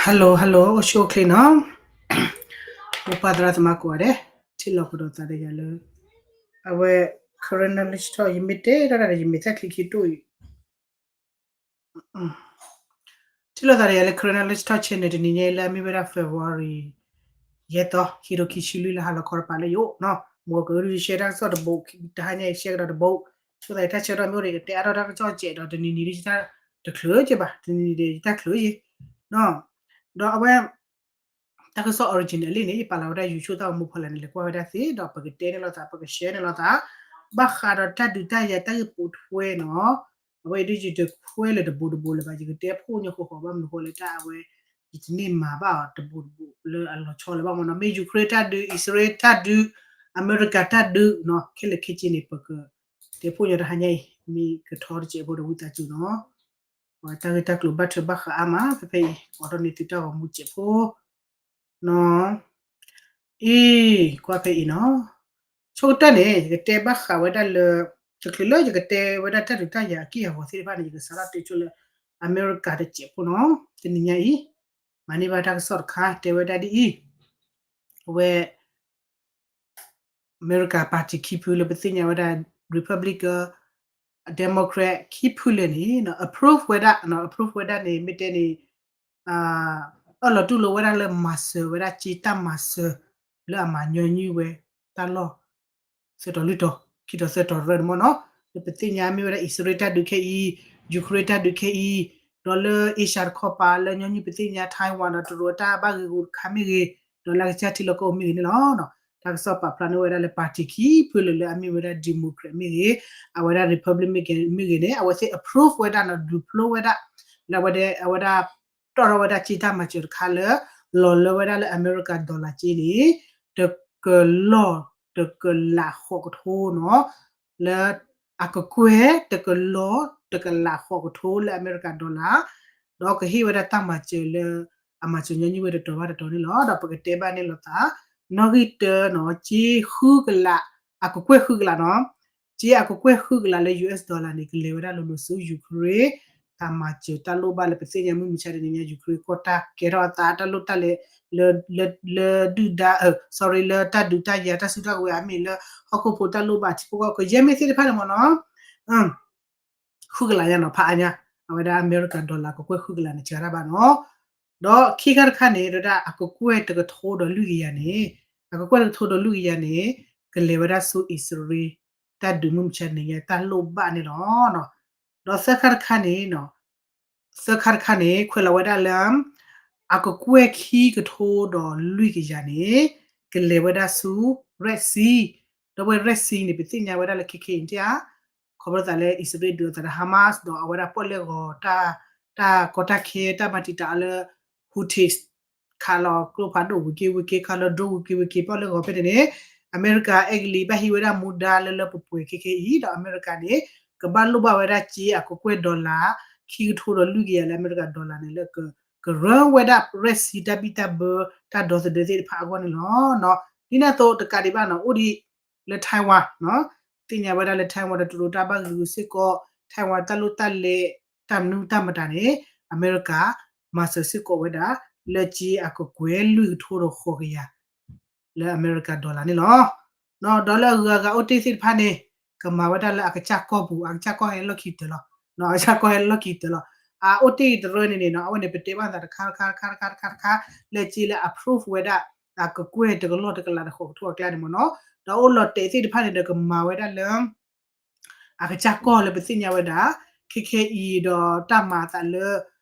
Hello hello အိၣ်ဆူၣ်အိၣ်ချ့နီၤ, မိၢ်ပၢ်သရၣ်သမါကိးဂၤဒဲး, ထံၣ်လိာ်ကဒီးသးဒီးယၤလၢ အဝဲ current knowledge talk ယမ့ၢ်တဲထီၣ်တၢ်ဒီး ယမ့ၢ်သၣ်ချံခံတိၢ်အံၤ ထံၣ်လိာ်သးဒီးယၤလၢ current knowledge talk channel တနံၤညါအံၤလၢအမ့ၢ်ဝဲဒၣ် February ယဲၢ်သီ ခံကထိခံဆံလွံၢ် လၢဟါလီၤခီတပၤလၢယအိၣ်နီၤ, မ်ကဒုး share တၢ်ကစီၣ်တဘိ တဟါညါအံၤ share ကဒီးတဘိ, ဆိသးယတၢ်ဆၢထီၣ်မ့ၢ်အိၣ်ဒီး ယကတဲအါထီၣ်တၢ်ကစီၣ်စဲးဒီး တနံၤနံၤဒ်ယတၢ်တချုးက့ဘၣ်, တနံၤနံၤဒီးယတၢ်ချုးယ့ၤ ဒီးအဝဲ တၢ်ကစီၣ် original လံန့ၣ် ယပာ်လီၤဝဲဒၣ် YouTube တၢ်ဂီၤမူဖီလာ်န့ၣ် လဲၤကွၢ်ဝဲဒၣ်သ့ ဒီးပကတဲန့ၣ်လိာ်သး ပက share န့ၣ်လိာ်သး ဘၣ်ဃးဒီးတၢ်ဒုးတၢ်ယၤတၢ်ဂ့ၢ်ပိာ်ထွဲနီၤ, အဝဲအံၤဒ်ယတခွဲလၢၤတဘိတဘိလၢၤဘၣ်, ယကတဲဖှိၣ်ညါဃီဃီ ဘၣ်မနုၤဃိလၢတၢ်အဝဲ ယတန့ၢ်မၤဘၣ်အီၤတဘိတဘိလၢအလီၤဆီလၢၤဘၣ်မ့ၢ်နီၤ, မ့ၢ် Ukraine တၢ်ဒုး Israel တၢ်ဒုး အမဲရကၤတၢ်ဒုးနီၤ, ခဲလၢာ်ခဲဆ့န့ၣ် ပကတဲဖှိၣ်ညါတဟါညါအံၤ မ့ၢ်ကထီတစဲးဖိဒီးဝံသးစူၤနီၤ တၢ်ဂ့ၢ်တၢ်ကျိၤဘၣ်ထွဲဘၣ်ဃးအါမး ဖဲဖဲအံၤ အိးထီၣ်န့ၢ်သုတၢ်ဂီၤမူစဲးဖိနီၤ, အံၤ ကွၢ်ဖဲအံၤနီၤ, ဆိကတၢၢ်န့ၣ် ယကတဲဘၣ်ဃးဝဲဒၣ်လၢ တချုးလၢယကတဲဝဲဒၣ်တၢ်ဒုးတၢ်ယၤအက့ၢ်အဂီၤသ့ၣ်တဖၣ်န့ၣ် ယကစးထီၣ်တဲဆိလၢ အမဲရကၤတစဲးဖိနီၤ, တနံၤညါအံၤ မၤန့ၢ်ဘၣ်တၢ်ကစီၣ်တခါ တဲဝဲဒၣ်ဒ်အံၤ, အဝဲ အမဲရကၤ party ခံဖုလၢပသ့ၣ်ညါဝဲဒၣ် Republican Democrat ခံဖုလၢာ်န့ၣ် approve ဝဲဒၣ် approve ဝဲဒၣ်န့ၣ် မ့ၢ်တဲန့ၣ် အၢၣ်လီၤတူၢ်လိာ်ဝဲဒၣ်လၢမၤစၢၤဝဲဒၣ်စ့တၢ်မၤစၢၤ လၢအမၤညီနုၢ်ဝဲတၢ်လီၢ် သၢတီၤလွံၢ်တီၤ ခံတီၤသၢတီၤရၢန့ၣ်မ့ၢ်နီၤ, လၢပသ့ၣ်ညါမ့ၢ်ဝဲဒၣ် အံၣ်စရ့လးတၢ်ဒုးခဲအံၤ, ယူၤခရ့ၣ်တၢ်ဒုးခဲအံၤ, ဒီးလၢအ့ရှၢၣ်တခီပၤ လၢညီနုၢ်ပသ့ၣ်ညါ Taiwan ဒီးတရူးတၢ်ဘၣ်ဂ့ၤဂူာ်တခါမ့ၢ်ဂ့ၤ, ဒီးလၢအကစၢ်ထံလီၢ်ကီၢ်ပူၤမ့ၢ်ဂ့ၤန့ၣ်လီၤ. တၢ်ကစီၣ်ပာ်ဖျါန့ၢ်ဝဲဒၣ်လၢ party ခံဖုလၢာ်လၢအမ့ၢ်ဝဲဒၣ် Democrat မ့ၢ်ဂ့ၤ, အဝဲဒၣ် Republican မ့ၢ်ဂ့ၤန့ၣ် အဝဲသ့ၣ် approve ဝဲဒၣ်နီၤ ဒုးဖျိဝဲဒၣ် လၢအဝဲဒၣ် အဝဲဒၣ် တီၣ်ထီၣ်ဝဲဒၣ်စ့တၢ်မၤစၢၤတခါလၢ လီၤလၢဝဲဒၣ်လၢအမဲရကၤ dollar စ့န့ၣ် တကလီၢ်တကလးဃိးကထိနီၤ, လၢ အကကွဲၢ်တကလီၢ်တကလးဃိးကထိလၢအမဲရကၤ dollar, ဒီးကဟ့ၣ်ဝဲဒၣ်တၢ်မၤစၢၤလၢ အမၤစၢၤညီနုၢ်ဝဲတတီၤဘၣ်တတီၤန့ၣ်လီၤ. ဒီးပကတဲဘၣ်န့ၣ်လိာ်သး နီၣ်ဂံၢ်တၢနီၤ စ့ဃုကလး အကကွဲၢ်ဃုကလးနီၤ, စ့အကကွဲၢ်ဃုကလးလၢ US dollar န့ၣ် ကလဲၤဝဲဒၣ်လိၤလိၤဆူ ယူၤခရ့ၣ် တၢ်မၤစၢၤတၢ်လိၣ်ဘၣ်လၢပသ့ၣ်ညါမုၢ်မဆါတနံၤညါ ယူၤခရ့ၣ် ကီၢ်တၢ်ကဲထီၣ်အသးတၢ်လိၣ်တၢ်လဲၤ လၢ လၢဒုၣ်ဒါ sorry လၢတၢ်ဒုးတၢ်ယၤတၢ်စုတၢ်ကဝဲၤအမ့ၢ်လၢ ဟီၣ်ခိၣ်ဖိတၢ်လိၣ်ဘၣ်ထံဖိကီၢ်ဖိကယဲၢ်မ့ၢ်သ့ၣ်တဖၣ်န့ၣ်မ့ၢ်နီၤ ဃုကလးညါနီၤ ဖးအါညါ အဝဲဒၣ်အမဲရကၤ dollar ကကွဲၢ်ဃုကလးန့ၣ် စှၤတၢ်ဘၣ်နီၤ, ဒီးခံခါတခါန့ၣ် ဒ်အကကွဲၢ်တကထိဒီးလွံၢ်ကယၤန့ၣ် အကကွဲၢ်တကထိဒီးလွံၢ်ကယၤန့ၣ် ကလဲၤဝဲဒၣ်ဆူအံၣ်စရ့လး တၢ်ဒုးမုၢ်မဆါတနံၤညါတၢ်လိၣ်ဘၣ်န့ၣ်လီၤ. ဒီးသၢခါတခါန့ၣ် သၢခါတခါန့ၣ် ခွဲးလီၤဝဲဒၣ်လၢ အကကွဲၢ်ခံကထိဒီးလွံၢ်ကယၤန့ၣ် ကလဲၤဝဲဒၣ်ဆူ Red Sea, ဒီးဝဲ Red Sea န့ၣ် ပသ့ၣ်ညါဝဲဒၣ်လၢခဲခဲအံၤန့ၣ်ဧါ, ခီဖျိသးလၢအံၣ်စရ့လးဒုးအသးဒီး Hamas ဒီးအဝဲဒၣ်ပီၣ်လဲၣ်ဂီၤတၢ် တၢ်ကီတၢ်ခဲ တၢ်မၤတံာ်တာ်အီၤလၢ Houthis ခးလီၤကျိဖးဒိၣ်ဝံၤက့ၤဝံၤက့ၤ ခးလီၤ drone ဝံၤက့ၤဝံၤက့ၤ ပီၣ်လဲၣ်ဂီၤဖဲန့ၣ်န့ၣ် အမဲရကၤအဲကလံးဘၣ်ဟံးဝဲဒၣ်မူဒါလၢလၢပှဲၤပှဲၤခဲခဲအံၤ ဒီးအမဲရကၤန့ၣ် ကဘၣ်လိၣ်ဘၣ်ဝဲဒၣ်စ့အကကွဲၢ် dollar ခံကထိဒီးလွံၢ်ကယၤလၢအမဲရကၤ dollar န့ၣ် လၢက ကရၢဝဲဒၣ် Red Sea တၢ်ဘံၣ်တၢ်ဘၢ တၢ်ဒီသဒၢသ့ၣ်တဖၣ်အဂီၢ်န့ၣ်လီၤ. ဒ်န့ၣ်အသိးတကးဒံးဘၣ်နီၤ အိၣ်ဒံးလၢ Taiwan သ့ၣ်ညါဝဲဒၣ်လၢ Taiwan ဒီးတရူးတၢ်ဘၣ်ဂ့ၤဂူာ်စ့ၢ်ကီး Taiwan တၢ်လိၣ်တၢ်လဲၤ တၢ်မနုၤတၢ်မတၤန့ၣ် အမဲရကၤ မၤစၢၤစ့ၢ်ကီးဝဲဒၣ် လၢစ့အကကွဲၢ်လွံၢ်ကထိဒီးဃိးကယၤ လၢအမဲရကၤ dollar န့ၣ်လီၤ. ဒီးလၢအဂုၤအဂၤအိၣ်တ့ၢ်သ့ၣ်တဖၣ်န့ၣ် ကမၤဝဲဒၣ်လၢအကစၢ်ကီၢ်ပူၤ အကစၢ်ကီၢ်ဟဲလီၢ်ခံကတၢၢ်လီၤ. အကစၢ်ကီၢ်ဟဲလီၢ်ခံကတၢၢ်လီၤ. အအိၣ်တ့ၢ်တရၢန့ၣ်န့ၣ်နီၤ အဝဲန့ၣ်ပတဲဘၣ်သးတခါတခါတခါတခါတခါ လၢစ့လၢ approve ဝဲဒၣ် အကကွဲၢ်တကလီၢ်တကလးဒီးဃိးကထိအကျါန့ၣ်မ့ၢ်နီၤ ဒီးအိၣ်လီၤတဲာ်သ့ၣ်တဖၣ်န့ၣ်ဒီးကမၤဝဲဒၣ်လၢ အကစၢ်ကီၢ်လၢပသ့ၣ်ညါဝဲဒၣ် ခဲခဲအံၤဒီးတၢ်မၤအသးလၢ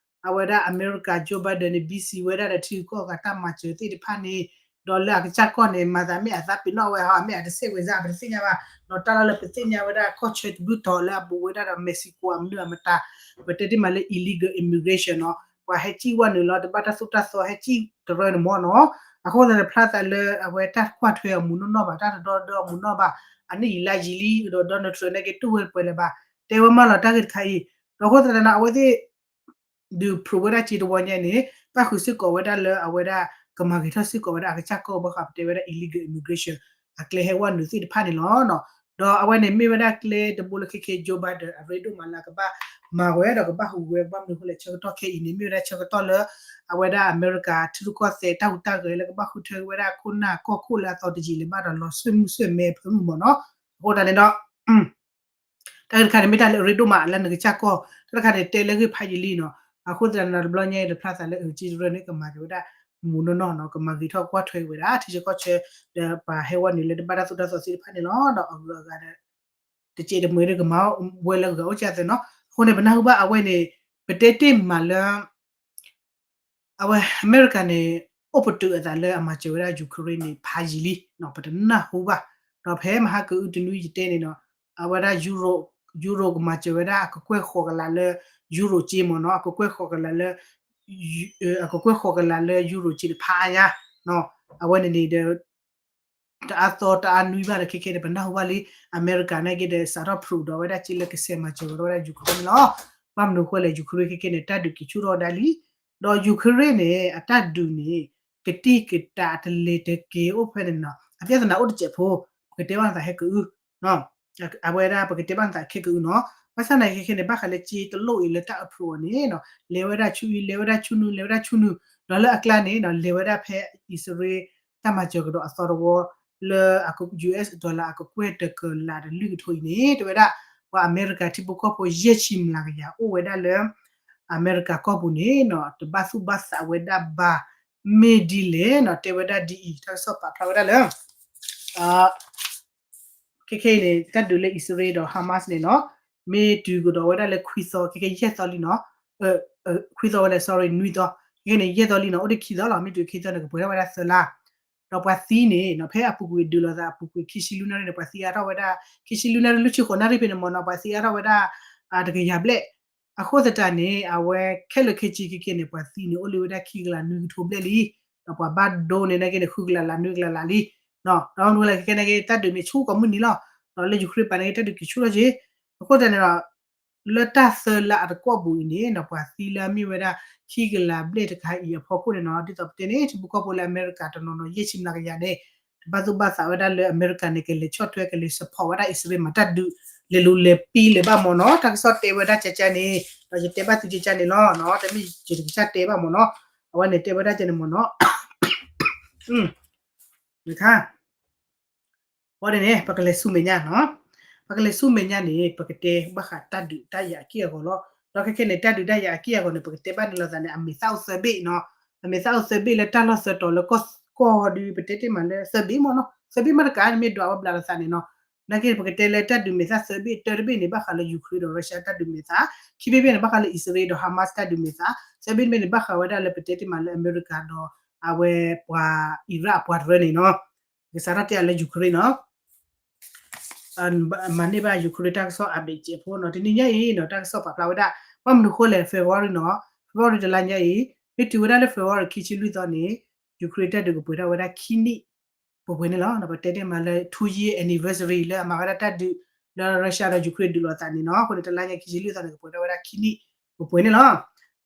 အဝဲဒၣ်အမဲရကၤ Joe Biden န့ၣ် busy ဝဲဒၣ်ဒီးထံဂုၤကီၢ်ဂၤတၢ်မၤစၢၤသ့ၣ်တဖၣ်န့ၣ် ဒီးလၢအကစၢ်ကီၢ်န့ၣ် မၤသးမ့ၢ်အသးပ့ၤနီၣ်ဝဲဟီ မ့ၢ်အတစဲးဝဲစ့ၢ် ပတသ့ၣ်ညါဘၣ် ဒီးတၢ်လၢလၢပသ့ၣ်ညါဝဲဒၣ်ကီၢ်ဆၢတဘျုးတီၤလၢအဘူးဝဲဒၣ်ဒီး Mexico အမနုၤအမတၤ ပတဲတ့ၢ်မးလၢ illegal immigration နီၤ ပှၤဟဲစံၣ်ဝဲနုာ်လီၤ တဘၣ်တၢ်သိၣ်တၢ်သီဟဲစံၣ်တရၢန့ၣ်မ့ၢ်နီၤ အဃိသတးန့ၣ်ဖျါသးလၢအဝဲတၢ်ကွၢ်ထွဲအီၤမုာ်နီၢ်နီၢ်ဘၣ် တၢ်တဒီဒီအီၤမုာ်နီၢ်ဘၣ် အနံၣ်ယံာ်လါယံာ်လံဒီး Donald Trump န့ၣ်က့ၤတူၢ်ဝဲတပှဲၤလၢၤဘၣ် တဲဝဲမးလီၤတၢ်ဂ့ၢ်တခါအံၤ ဒီးအဃိသတးန့ၣ် အဝဲသ့ၣ် ဒုး approve ဝဲဒၣ်စ့တဝီညါန့ၣ် ပၣ်ဃုာ်စ့ၢ်ကီးဝဲဒၣ်လၢအဝဲဒၣ် ကမၤဂ့ၤထီၣ်စ့ၢ်ကီးဝဲဒၣ်အကစၢ်ကီၢ်ဘၣ်ဃးပတဲဝဲဒၣ် illegal immigration အကျဲဟဲဝဲနုာ်သ့ၣ်တဖၣ်န့ၣ်လီၤ. ဒီးအဝဲန့ၣ်မ့ၢ်ဝဲဒၣ်ကျဲတဘိလၢခဲခဲ Joe Biden အရ့ဒိၣ်မးလၢအကဘၣ် မၤဝဲဒီးကဘၣ်ဟူးဝဲ ဘၣ်မနုၤအဃိလဲၣ် ဆၢကတီၢ်ခဲအံၤန့ၣ် မ့ၢ်ဝဲဒၣ်ဆၢကတီၢ်လၢ အဝဲဒၣ်အမဲရကၤထံရူၢ်ကီၢ်သဲးတၢ်ဟူးတၢ်ဂဲၤလၢကဘၣ်ဃုထၢက့ၤဝဲဒၣ်ခိၣ်နၢ်ကီၢ်ခိၣ်လၢအသီတယံာ်လၢၤဘၣ်ဒီး လီၤဆွဲမုၢ်ဆွဲမဲဖၢမုၢ်မ့ၢ်နီၤ. အဃိသတးန့ၣ်ဒီး တၢ်ဂ့ၢ်တခါန့ၣ် မ့ၢ်တၢ်လၢအရ့ဒိၣ်မးလၢနကစၢ်ကီၢ်, တၢ်တခါန့ၣ် တဲလၢဂ့ၢ်ဖးယံာ်လံနီၤ. အဃိသတးန့ၣ်ဒီး တဘျီညါအံၤ တဖျါသးလၢအစ့တရၢန့ၣ် ကမၤက့ၤဝဲဒၣ် မူးနီၢ်နီၢ်နီၤ, ကမၤဂ့ၤထီၣ်ကွၢ်ထွဲက့ၤဝဲဒၣ် ထံဆၢကီၢ်ဆၢ ဒီးပှၤဟဲဝဲနုာ်လၢတဘၣ်တၢ်သိၣ်တၢ်သီသ့ၣ်တဖၣ်န့ၣ်လီၤ. ဒီးအဂုၤအဂၤဒီး တစဲးတမှဲၤဒီးကမၤဝဲလၢအဂၤအိၣ်ကသ့နီၤ. အဃိန့ၣ် ပနၢ်ဟူဘၣ်အဝဲန့ၣ် ပတဲတ့ၢ်မးလၢ အဝဲအမဲရကၤန့ၣ် အိၣ်ပတုာ်အသးလၢအမၤစၢၤဝဲဒၣ် Ukraine န့ၣ် ဖးယံာ်လံနီၤ, ပတနၢ်ဟူဘၣ်. ဒီးဖဲမဟါကအုတနွံယတဲန့ၣ်နီၤ, အဝဲဒၣ် Euro, Euro ကမၤစၢၤဝဲဒၣ်အကကွဲၢ်ဃိးကလးလၢ Euro စ့မ့ၢ်နီၤ, အကကွဲၢ်ဃိးကလးလၢ အကကွဲၢ်ဃိးကလးလၢ Euro စ့န့ၣ် ဖးအါညါနီၤ. အဝဲန့ၣ်န့ၣ်ဒီး တအါသီတအါနွံဘၣ်ဒီး ခဲခဲန့ၣ် ပနၢ်ဟူဘၣ်လံ အမဲရကၤနာ်က့ဒီး စးထီၣ် prove ဒီးဝဲဒၣ်စ့လၢကဆဲးမၤစၢၤကဒီးဝဲဒၣ် Ukraine န့ၣ်လီၤ. ဘၣ်မနုၤအဃိလဲၣ် Ukraine ခဲခဲန့ၣ် တၢ်ဒုးက့ၤဆူၣ်ထီၣ်ဝဲဒၣ်လံ. ဒီး Ukraine န့ၣ် အတၢ်ဒုးန့ၣ် ကတံၢ်ကတာ်တလဲၤတက့ၤအိၣ်ဖဲန့ၣ်နီၤ, အပြဿနာအိၣ်တစဲးဖိ, ပကတဲဘၣ်နသးခဲကအု အဝဲဒၣ်ပကတဲဘၣ်နသးခဲကအုနီၤ. ဘၣ်ဆၣ်သနာ်က့ခဲခဲန့ၣ် ဘၣ်ဃးလၢစ့တလိၣ်အံၤလၢတၢ် approve အီၤန့ၣ်နီၤ, လဲၤဝဲဒၣ်ဆူအံၤ လဲၤဝဲဒၣ်ဆူနုၤ လဲၤဝဲဒၣ်ဆူနုၤ, ဒီးလၢအကျါန့ၣ်နီၤ လဲၤဝဲဒၣ်ဖဲအံၣ်စရ့လး တၢ်မၤစၢၤကဒီးအသီတဝီ လၢ US dollar အကကွဲၢ်တကလးဒီးလွံၢ်ကထိအံၤန့ၣ် တဲဝဲဒၣ် ပှၤအမဲရကၤထံဖိကီၢ်ဖိယဲၢ်ဆံမျးကယၤအိၣ်ဝဲဒၣ်လၢ အမဲရကၤကီၢ်ပူၤန့ၣ်နီၤ တဘၣ်သူၣ်ဘၣ်သးဝဲဒၣ်ဘၣ် မ့ၢ်ဒ်လဲၣ်နီၤ တဲဝဲဒၣ်ဒ်အံၤ တၢ်ကစီၣ်ပာ်ဖျါဝဲဒၣ်လၢ ခဲခဲအံၤန့ၣ် တၢ်ဒုးလၢအံၣ်စရ့လးဒီး Hamas န့ၣ်နီၤ မ့ၢ်တုၤကဒီးဝဲဒၣ်လၢခွံသီ ခဲခဲယဲၢ်သီလံနီၤ, ခွံသီဝဲလဲၣ် sorry နွံသီ, ခဲခဲန့ၣ် ယဲၢ်သီလံနီၤ အိၣ်ဒံးခံသီလီၤ မ့ၢ်တုၤခံသီန့ၣ် ကပှဲၤထီၣ်ဝဲဒၣ်သၢလါ, ဒီးပှၤသံန့ၣ်နီၤ ဖဲအပူၤကွံာ်ဒုးလိာ်သးအပူၤကွံာ် ခံဆံလွံၢ်နၣ်ရံၣ်န့ၣ် ပှၤသံအါထီၣ်ဝဲဒၣ် ခံဆံလွံၢ်နၣ်ရံၣ် လွံၢ်ဆံဃိးနၣ်ရံၣ်ဖဲန့ၣ်မ့ၢ်နီၤ ပှၤသံအါထီၣ်ဝဲဒၣ် တကယၤဘျဲၣ်, အဃိသတးန့ၣ် အဝဲခဲလၢာ်ခဲဆ့ခဲကဲန့ၣ် ပှၤသံန့ၣ် အိၣ်လံဝဲဒၣ်ခံကလးနွံကထိဘျဲၣ်လံ, ဒီးပှၤဘၣ်ဒိန့ၣ်နာ်က့န့ၣ် ဃုကလးလးနွံကလးလးလံ, ဒီးမနုၤလဲၣ်ခဲကဲနာ်က့ တၢ်ဒုးန့ၣ်ဆူၣ်ကိးမုၢ်နံၤလီၤ, ဒီးလၢ Ukraine ပၤနာ်က့ တၢ်ဒုးက့ၤဆူၣ်ထီၣ်က့ၤ, အဃိသတးန့ၣ်ဒီး လၢတၢ်သၢလါအတကွီၢ်ပူၤအံၤန့ၣ်နီၤ ပှၤသံလၢအမ့ၢ်ဝဲဒၣ်ခံကလးဘျဲၣ်တကယၤအံၤအဖီခိၣ်န့ၣ်နီၤ ဒ်သိးပတဲန့ၣ် ထံဖိကီၢ်ဖိလၢအမဲရကၤတနီၤနီၤ ယဲၢ်ဆံမျးကယၤန့ၣ် တဘၣ်သူၣ်ဘၣ်သးဝဲဒၣ်လၢအမဲရကၤန့ၣ် ကလဲၤဆီၣ်ထွဲ ကလဲၤ support ဝဲဒၣ်အံၣ်စရ့လးမၤတၢ်ဒုး လဲၤလူၤလဲၤပံလဲၤဘၣ်မ့ၢ်နီၤ တၢ်ကစီၣ်တဲဝဲဒၣ်ကကန့ၣ် ဒီးယတဲဘၣ်သုကကန့ၣ်လီၤနီၤ တမ့ၢ်ယတကစၢ်တဲဘၣ်မ့ၢ်နီၤ အဝဲန့ၣ်တဲဝဲဒၣ်ကန့ၣ်မ့ၢ်နီၤ တခါ ဘၣ်န့ၣ် ပကလဲၤဆူမဲာ်ညါနီၤ, ပကလဲၤဆူမဲာ်ညါန့ၣ် ပကတဲဘၣ်ဃးတၢ်ဒုးတၢ်ယၤအက့ၢ်အဂီၤလီၤ. ဒီးခဲခဲန့ၣ် တၢ်ဒုးတၢ်ယၤအက့ၢ်အဂီၤန့ၣ် ပကတဲဘၣ်န့ၣ်လိာ်သးန့ၣ် အမဲာ်သၣ်အိၣ်သၢဘ့ၣ်နီၤ, အမဲာ်သၣ်အိၣ်သၢဘ့ၣ်လၢတၢ်လီၢ်သၢတီၤလၢကီၢ်ကီၢ်ဒုး ပတဲတ့ၢ်မးလၢသၢဘ့ၣ်မ့ၢ်နီၤ, သၢဘ့ၣ်မ့ၢ်တကးန့ၣ် မ့ၢ်ဒွးဝဲဘျးလိာ်သးန့ၣ်နီၤ. နာ်က့ ပကတဲလၢတၢ်ဒုးမဲာ်သၣ်သၢဘ့ၣ် တၢတဘ့ၣ်န့ၣ် ဘၣ်ဃးလၢ Ukraine ဒီး Russia တၢ်ဒုးမဲာ်သၣ်, ခံဘ့ၣ်ဘ့ၣ်န့ၣ် ဘၣ်ဃးလၢ အံၣ်စရ့လးဒီး Hamas တၢ်ဒုးမဲာ်သၣ်, သၢဘ့ၣ်တဘ့ၣ်န့ၣ် ဘၣ်ဃးဝဲဒၣ်လၢပတဲတ့ၢ်မးလၢအမဲရကၤဒီး အဝဲပှၤ Iran အပှၤတရၢန့ၣ်နီၤ ကစးထီၣ်တဲအါလၢ Ukraine နီၤ မၤန့ၢ်ဘၣ် Ukraine တၢ်ကစီၣ် update စဲးဖိနီၤ. တနံၤညါအံၤနီၤ တၢ်ကစီၣ်ပာ်ဖျါဝဲဒၣ် ဘၣ်မနုၤဃိလဲၣ် February နီၤ, February တလါညါအံၤ မ့ၢ်တုၤဝဲဒၣ်လၢ February ခံဆံလွံၢ်သီန့ၣ် Ukraine တၢ်ဒုးကပှဲၤထီၣ်ဝဲဒၣ်ခံနံၣ် ပှဲၤပှဲၤန့ၣ်လီၤ. ပတဲတ့ၢ်မးလၢ two year anniversary လၢအမၤဝဲဒၣ်တၢ်ဒုး လၢ Russia ဒီး Ukraine ဒုးလိာ်သးန့ၣ်နီၤ. အဃိန့ၣ် တလါညါခံဆံလွံၢ်သီန့ၣ် ကပှဲၤထီၣ်ဝဲဒၣ်ခံနံၣ် ပှဲၤပှဲၤန့ၣ်လီ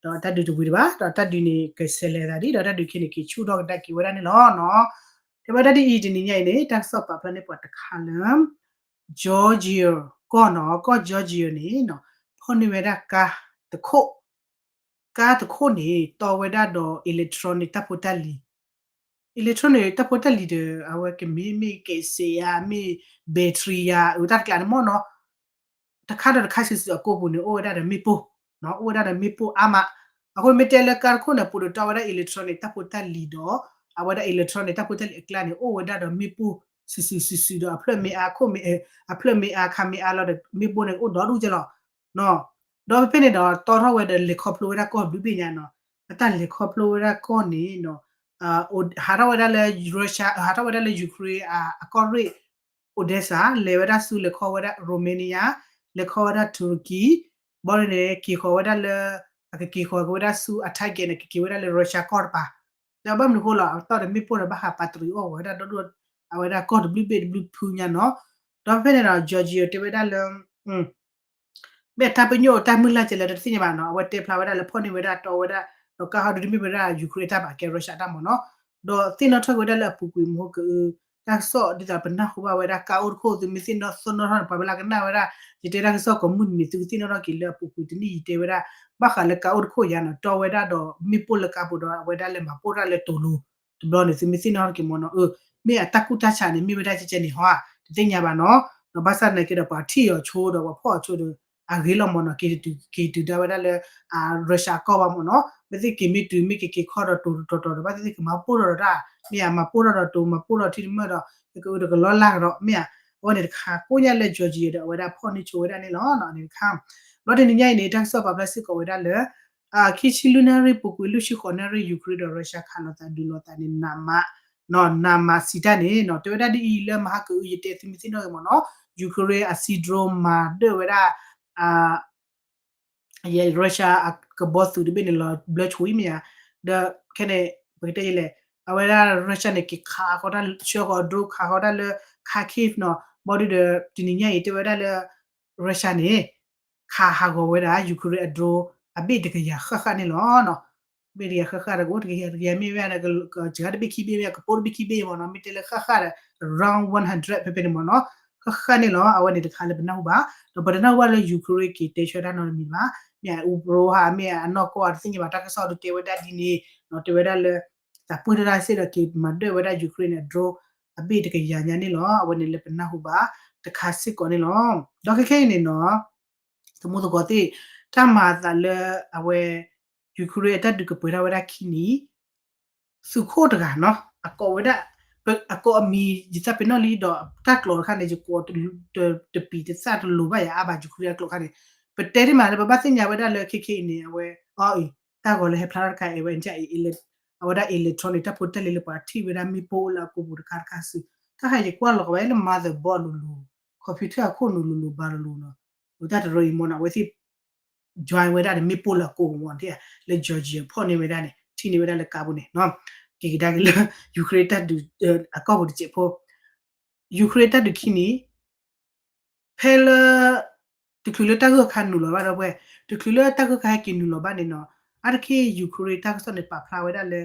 ၤ. ဒီးတၢ်ဒုးတဝံၤတဘၣ် ဒီးတၢ်ဒုးန့ၣ် ကဆဲးလဲၤသးဒ် ဒီးတၢ်ဒုးခဲန့ၣ် က့ၤဆူၣ်ထီၣ်ကဒါက့ၤဝဲဒၣ်န့ၣ်လီၤနီၤ. တဲဝဲဒၣ်ဒ်အံၤ တနံၤညါအံၤန့ၣ် တၢ်ကစီၣ်ပာ်ဖျါန့ၢ်ပှၤတခါလၢ Georgia ကီၢ်နီၤ, ကီၢ် Georgia န့ၣ်နီၤ ဖီၣ်န့ၢ်ဝဲဒၣ်ကါတခိၣ်, ကါတခိၣ်န့ၣ် တီဝဲဒၣ်ဒီး electronic တၢ်ဖိတၢ်လံၤ, electronic တၢ်ဖိတၢ်လံၤဒီး အဝဲကမ့ၢ် မ့ၢ်ကဲးစဲးဧါ မ့ၢ် battery ဧါ အတၢ်တကျးန့ၣ်မ့ၢ်နီၤ တခါဒီးတခါစုာ်စုာ်အကိာ်ပူၤန့ၣ် အိၣ်ဝဲဒၣ်ဒီးမ့ၣ်ပိၢ်, အိၣ်ဝဲဒၣ်ဒီးမ့ၣ်ပိၢ်အါမး. အဃိမ့ၢ်တဲလၢကါတခိၣ်န့ၣ် ပူၤဒီးတီဝဲဒၣ် electronic တၢ်ဖိတၢ်လံၤဒီး အဝဲဒၣ် electronic တၢ်ဖိတၢ်လံၤအကျါန့ၣ် အိၣ်ဝဲဒၣ်ဒီးမ့ၣ်ပိၢ်စုာ်စုာ်စုာ်စုာ်ဒီး အဖျၢၣ်မ့ၢ်အါခိၣ်မ့ၢ် အဖျၢၣ်မ့ၢ်အါခါမ့ၢ်အါလီၤဒီး မ့ၣ်ပိၢ်န့ၣ် အိၣ်ဒီဒူၣ်ကဲလီၤ. ဒီးဖဲဖဲန့ၣ်ဒီး တီထီၣ်ဝဲဒီးလဲၤခီဖျိဝဲဒၣ်ကီၢ်ဘျုးဘ့ၣ်ညါနီၤ, အတၢ်လဲၤခီဖျိဝဲဒၣ်ကီၢ်န့ၣ်နီၤ ဟးထီၣ်ဝဲဒၣ်လၢ Russia ဟးထီၣ်ဝဲဒၣ်လၢ Ukraine အကီၢ်ရ့ၣ် Odesa လဲၤဝဲဒၣ်ဆူလဲၤခီဝဲဒၣ် Romania လဲၤခီဝဲဒၣ် Turkey ဘီန့ၣ် က့ၤဃီၤဝဲဒၣ်လၢ အကက့ၤဃီၤက့ၤဝဲဒၣ်ဆူအ target န့ၣ် ကက့ၤဝဲဒၣ်လၢ Russia ကီၢ်တပၤ. ဒီးဘၣ်မနုၤဃိလီၤ အတီၢ်ဒီးမ့ၣ်ပိၢ်ဒီးဘၣ်ဟးပာ်တရံးအီၣ်ဝဲဒၣ်ဒီဒူၣ် အဝဲဒၣ်ကီၢ်တဘျုးဘ့ၣ်တဘျုးဖုညါနီၤ. ဒီးဖဲဖဲန့ၣ်ဒီး Georgia တဲဝဲဒၣ်လၢ မ့ၢ်တၢ်ပညိၣ်တၢ်မုၢ်လၢ်ကလဲၣ်တသ့ၣ်ညါဘၣ်နီၤ အဝဲတဲဖျါဝဲဒၣ်လၢဖီၣ်န့ၢ်ဝဲဒၣ်တီဝဲဒၣ် ဒီးကါဟီဒုတမ့ၢ်ဝဲဒၣ် Ukraine တၢ်ဘၣ်ကဲ Russia တၢ်မ့ၢ်နီၤ. ဒီးသ့ၣ်နီၣ်ထီၣ်က့ၤဝဲဒၣ်လၢအပူၤကွံာ်မဟိကအု တၢ်ကစီၣ်ဒ်သိးပနၢ်ဟူဘၣ်ဝဲဒၣ်ကါအိၣ်တခိၣ် သုမ့ၢ်သ့ၣ်နီၣ်သ့ၣ်နီၣ်ထီၣ်န့ၣ် ပှၤဘၣ်လၢကနၣ်ဝဲဒၣ် ယတဲတၢ်ကစီၣ်ကိးမုၢ်နံၤန့ၣ် သုကသ့ၣ်နီၣ်ထီၣ်က့ၤလၢအပူၤကွံာ်တနံၣ်ယတဲဝဲဒၣ် ဘၣ်ဃးလၢကါအိၣ်တခိၣ်ယါနီၤ တီဝဲဒၣ်ဒီးမ့ၣ်ပိၢ်လၢကါပူၤဒီးအဝဲဒၣ်လဲၤမၤပိၢ်တၢ်လၢတိၤလိၤ တဘျီန့ၣ် သုမ့ၢ်သ့ၣ်နီၣ်ထီၣ်က့ၤမ့ၢ်နီၤ အၢ မ့ၢ်အတၢ်ကူၣ်တၢ်ဆးန့ၣ် မ့ၢ်ဝဲဒၣ်ကဲကဲန့ၣ်ဟီဧါ တသ့ၣ်ညါဘၣ်နီၤ ဒီးဘၣ်ဆၣ်သနာ်က့ဒီး ပှၤထံၣ်အီၤဆိဒီး ပှၤဖီၣ်အီၤဆိဒီး အဂ့ၤလီၤမ့ၢ်နီၤ က့ၤတုၤ က့ၤတုၤဒၣ်ဝဲဒၣ်လၢ Russia အကီၢ်ဘၣ်မ့ၢ်နီၤ မ့ၢ်သ့ၣ်က့ၤမ့ၢ်တုၤ မ့ၢ်က့ၤက့ၤခီဒီးတိၤတီၤတီၤဒီး ဘၣ်သ့ၣ်သ့ၣ်ကမၤပိၢ်ထီၣ်ဒီးတၢ် မ့ၢ်အမၤပိၢ်ထီၣ်ဒီးတိၤ မၤပိၢ်ထီၣ်ထံတမၢၢ်ဒီး ကကအၢတကလီၢ်လၢ်ကဒီး မ့ၢ်အ အဝဲန့ၣ်တခါ ကိးညါလၢ Georgia ဒီး အဝဲဒၣ်ဖီၣ်န့ၢ်ဆိဝဲဒၣ်န့ၣ်လီၤ န့ၣ်တခါ ဘျီတနံၤညါအံၤန့ၣ် တၢ်ကစီၣ်ပာ်ဖျါစ့ၢ်ကီးဝဲဒၣ်လၢ ခံဆံလွံၢ်နၣ်ရံၣ်ပူၤကွံာ်လွံၢ်ဆံဃိးနၣ်ရံၣ် Ukraine ဒီး Russia ခးလိာ်သးဒုးလိာ်သးန့ၣ် နးမး နးမးစံးတၢ်န့ၣ်နီၤ တဲဝဲဒၣ်ဒ်အံၤလၢမဟါကအု ယတဲသုမ့ၢ်သ့ၣ်နီၣ်ဂ့ၤမ့ၢ်နီၤ Ukraine အ sea drone မၤဒၢၣ်ဝဲဒၣ် Russia အကဘီသုးတဘ့ၣ်န့ၣ်လီၤဘျၢဆိအံၤမ့ၢ်ဧါ, ဒီးခဲန့ၣ် ပကတဲယလဲၣ်, အဝဲဒၣ် Russia န့ၣ် က့ၤခးဃီတၢ် ဆှၢဃီၤ drone ခးဃီတၢ်လၢ Kharkiv နီၤ, ဘၣ်ဒီး တနံၤညါအံၤ တဲဝဲဒၣ်လၢ Russia န့ၣ် ခးဟးဂီၤဝဲဒၣ် Ukraine အ drone အဘ့ၣ်တကယၤဃၣ်ဃၣ်န့ၣ်လီၤ. ဘ့ၣ်တကယၤဃၣ်ဃၣ်ဒီး ကအိၣ်တကယၤတကယၤမ့ၢ်ဝဲဒၣ် စှၤတဘ့ၣ်ခံဘ့ၣ်မ့ၢ် ကပိတဘ့ၣ်ခံဘ့ၣ်မ့ၢ်နီၤ, မ့ၢ်တဲလၢဃၣ်ဃၣ်ဒီး around one hundred ဖဲဖဲန့ၣ်မ့ၢ်နီၤ, ဃၣ်ဃၣ်န့ၣ်လီၤ. အဝဲန့ၣ်တခါလၢပနၢ်ဟူဘၣ်, ဒီးပတနၢ်ဟူဘၣ်လၢ Ukraine က့ၤတဲဆၢတၢ်နီတမံၤဘၣ်, မ့ၢ်အ Ukraine ဧါ မ့ၢ်အနီၢ်ကီၢ်ဧါ တသ့ၣ်ညါဘၣ်, တၢ်ကစီၣ်ဒုးတဲဝဲဒၣ်ဒ်န့ၣ်နီၤ, တဲဝဲဒၣ်လၢ သးပှၢ်တၢ်စ့ၢ်ဒီးက့ၤမၤဒၢၣ်ဝဲဒၣ် Ukraine န့ၣ် drone အဘ့ၣ်တကယၤညါန့ၣ်လီၤ. အဝဲန့ၣ်လၢပနၢ်ဟူဘၣ်တခါစ့ၢ်ကီးန့ၣ်လီၤ. ဒီးခဲခဲအံၤန့ၣ်နီၤ သမူသကိးသ့ၣ် တၢ်မၤအသးလၢအဝဲ Ukraine အတၢ်ဒုးကပှဲၤထီၣ်ဝဲဒၣ်ခံနံၣ်, သုးခိၣ်တဂၤနီၤ အကိးဝဲဒၣ် အကိးအမံၤ ယသးပ့ၤနီၣ်လံဒီး တၢ်ကျိာ်တခါန့ၣ် ယကိးတပံၤတသၣ်တလိၤဘၣ်ယၤ အါဘၣ် Ukraine အကျိာ်တခါန့ၣ်, ပတဲတ့ၢ်မးလၢပဘၣ်သ့ၣ်ညါဝဲဒၣ်လၢခဲခဲအံၤန့ၣ် အဝဲ အီအံၤ တၢ်ဂီၤလၢဟဲဖျါထီၣ်တခါအံၤ အဝဲ အဝဲဒၣ် electronic တၢ်ဖိတၢ်လံၤလၢပှၤထံၣ်ဝဲဒၣ် မ့ၣ်ပိၢ်လၢအကိာ်ပူၤတခါတခါစု, တၢ်ခါယကွၢ်လီၤကဘၣ်လၢ motherboard လိၤလိၤ, computer အခိၣ်နူာ်လိၤလိၤဘၣ်လိၤလိၤနီၤ, တၢ်တရၢအံၤမ့ၢ်နီၤ အဝဲသ့ၣ် join ဝဲဒၣ်ဒီးမ့ၣ်ပိၢ်လၢအကိာ်ပူၤမ့ၢ်နီၤ, လၢ Georgia ဖီၣ်န့ၢ်ဝဲဒၣ်န့ၣ် ထံၣ်န့ၢ်ဝဲဒၣ်လၢကါပူၤန့ၣ်, က့ၤကဒါက့ၤလၢ Ukraine တၢ်ဒုး အကီၢ်ပူၤတစဲးဖိ Ukraine တၢ်ဒုးခံနံၣ် ဖဲလၢ တချုးလၢတၢ်ဂၢၢ်ခါနုာ်လီၤဘၣ်ဒီးဝဲ, တချုးလၢတၢ်ဂၢၢ်ခါဟဲက့ၤနုာ်လီၤဘၣ်န့ၣ်နီၤ, အါတက့ၢ် Ukraine တၢ်ကစီၣ်န့ၣ် ပာ်ဖျါဝဲဒၣ်လၢ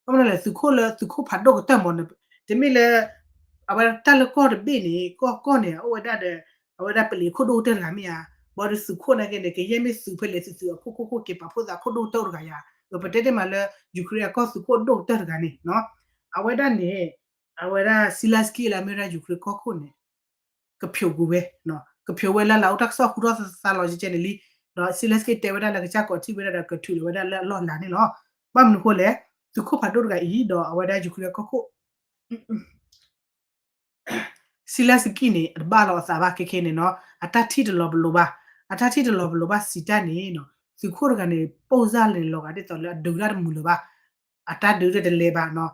ဘၣ်မနုၤလဲၣ် သုးခိၣ်လၢသုးခိၣ်ဖးဒိၣ်ကတၢၢ်မ့ၢ်နီၤ, တမ့ၢ်လၢ အဝဲတၢ်လၢကီၢ်တဘ့ၣ်န့ၣ် ကီၢ်ကီၢ်န့ၣ် အိၣ်ဝဲဒၣ်ဒီး အဝဲဒၣ်ပလံၤခိၣ်ဒိၣ်ကတၢၢ်တဂၤမ့ၢ်ဧါ, ဘၣ်ဒီးသုးခိၣ်နာ်က့န့ၣ် ကယဲၢ်မ့ၢ်သုးဖဲလဲၣ်သုးသုးအခိၣ်ခိၣ်ခိၣ်က့ၤပာ်ဖှိၣ်သးခိၣ်ဒိၣ်ကတၢၢ်တဂၤယါ, ပတဲတ့ၢ်မးလၢ Ukraine အကီၢ်သုးခိၣ်ဒိၣ်ကတၢၢ်တဂၤန့ၣ်နီၤ, အဝဲဒၣ်န့ၣ် အဝဲဒၣ် Zelenskyy လၢအမ့ၢ်ဝဲဒၣ် Ukraine ကီၢ်ခိၣ်န့ၣ် ကဖျိးကွံာ်ဝဲ, ကဖျိးဝဲလၢလၢအိၣ်တၢ်ကစီၣ်ဟူထီၣ်သသးလီၤကဲကဲန့ၣ်လံ, ဒီး Zelenskyy တဲဝဲဒၣ်လၢကစၢ်ကိးထံၣ်ဝဲဒၣ်ဒီးကထုးလီၤဝဲဒၣ်လၢအလီၢ်လၤန့ၣ်လီၤ. ဘၣ်မနုၤဃိလဲၣ်, သုးခိၣ်ဖးဒိၣ်တဂၤအံၤ ဒီးအဝဲဒၣ် Ukraine ကီၢ်ခိၣ် Zelenskyy န့ၣ် အတဘၣ်လီၤအသးဘၣ်ခဲခဲန့ၣ်နီၤ, အတၢ်ထံၣ်တလီၤပလိာ်ဘၣ်, အတၢ်ထံၣ်တလီၤပလိာ်ဘၣ်စံးတၢ်န့ၣ်နီၤ, သုးခိၣ်တဂၤန့ၣ် ပိၢ်စၢ်လၢန့ၣ် လီၤဂာ်ဒ်သိးလၢအဒုးတၢ်တမုာ်လၢၤဘၣ်, အတၢ်ဒုးတလဲၤဘၣ်နီၤ,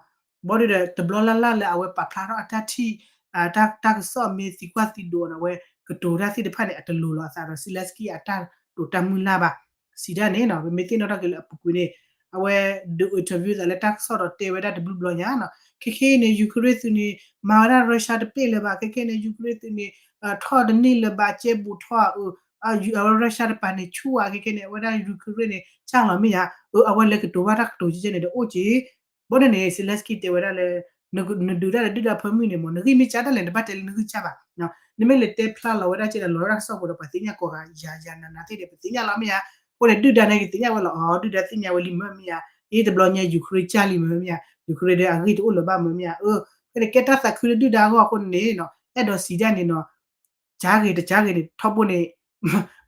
ဘၣ်ဒီးတဘျီလၢ်လၢ်လၢအဝဲပာ်ဖျါထီၣ်အတၢ်ထံၣ် တၢ်ကစီၣ်မ့ၢ်သံကွၢ်သံဒိးန့ၣ် အဝဲကတိၤတၢ်သ့ၣ်တဖၣ်န့ၣ် အတလိၤလီၤအသးဒီး Zelenskyy အတၢ်တိာ်တၢ်မုၢ်လၢ်ဘၣ်, စံးတၢ်န့ၣ်နီၤ, ပမ့ၢ်သ့ၣ်နီၣ်ထီၣ်က့ၤလၢအပူၤကွံာ်န့ၣ် အဝဲဒုး interview သးလၢတၢ်ကစီၣ်ဒီးတဲဝဲဒၣ်တဘျုးဘျီညါနီၤ, ခဲခဲအံၤန့ၣ် Ukraine သုးန့ၣ် မၤဝဲဒၣ် Russia တပ့ၢ်လၢၤဘၣ်, ခဲခဲန့ၣ် Ukraine သုးန့ၣ် ထီၣ်တန့ၢ်လၢၤဘၣ် ကဲဘူးထီၣ်အ အဝဲ Russia တပၤန့ၣ်ဆူၣ်ဧါ, ခဲခဲန့ၣ် အဝဲဒၣ် Ukraine န့ၣ် ကၢ်လီၤမ့ၢ်ဧါ, အဝဲလဲၤကတိၤဘၣ်တၢ်ကတိၤကဲကဲန့ၣ်ဒီးအိၣ်က့ၤ ဘၣ်ဒီးန့ၣ် Zelenskyy တဲဝဲဒၣ်လၢ နဒုးတၢ်လၢဒုၣ်ဒါဖၢမုၢ်န့ၣ်မ့ၢ် နဂံၢ်မ့ၢ်စၢ်တၢ်လဲၣ် နဘၣ်တဲလၢနဂံၢ်စၢ်ဘၣ်, နမ့ၢ်လဲၤတဲဖျါလီၤဝဲဒၣ်ကဲဒီး လီၤဝဲဒၣ်ကစီၣ်ပူၤဒီး ပှၤသ့ၣ်ညါကိးဂၤယၤယၤနၤနၤသ့ၣ်ဒီး ပသ့ၣ်ညါလီၤမ့ၢ်ဧါ, အဃိန့ၣ် ဒုၣ်ဒါန့ၣ်ကသ့ၣ်ညါဝဲလီၤ, အီ ဒုၣ်ဒါသ့ၣ်ညါဝဲလံမ့ၢ်မ့ၢ်ဧါ, အ့ တဘျီညါ Ukraine ကၢ်လံမ့ၢ်မ့ၢ်ဧါ, Ukraine ဒီးအဂံၢ်တအိၣ်လၢၤဘၣ်မ့ၢ်မ့ၢ်ဧါ, အဃိန့ၣ် ကဲတၢ်သးခုလၢဒုၣ်ဒါအဂီၢ်အဃိန့ၣ်နီၤ, အဲၣ်ဒိးစံးဒၣ်န့ၣ်နီၤ ကၢ်ဂ့ၤတကၢ်ဂ့ၤန့ၣ် ထီဘိန့ၣ်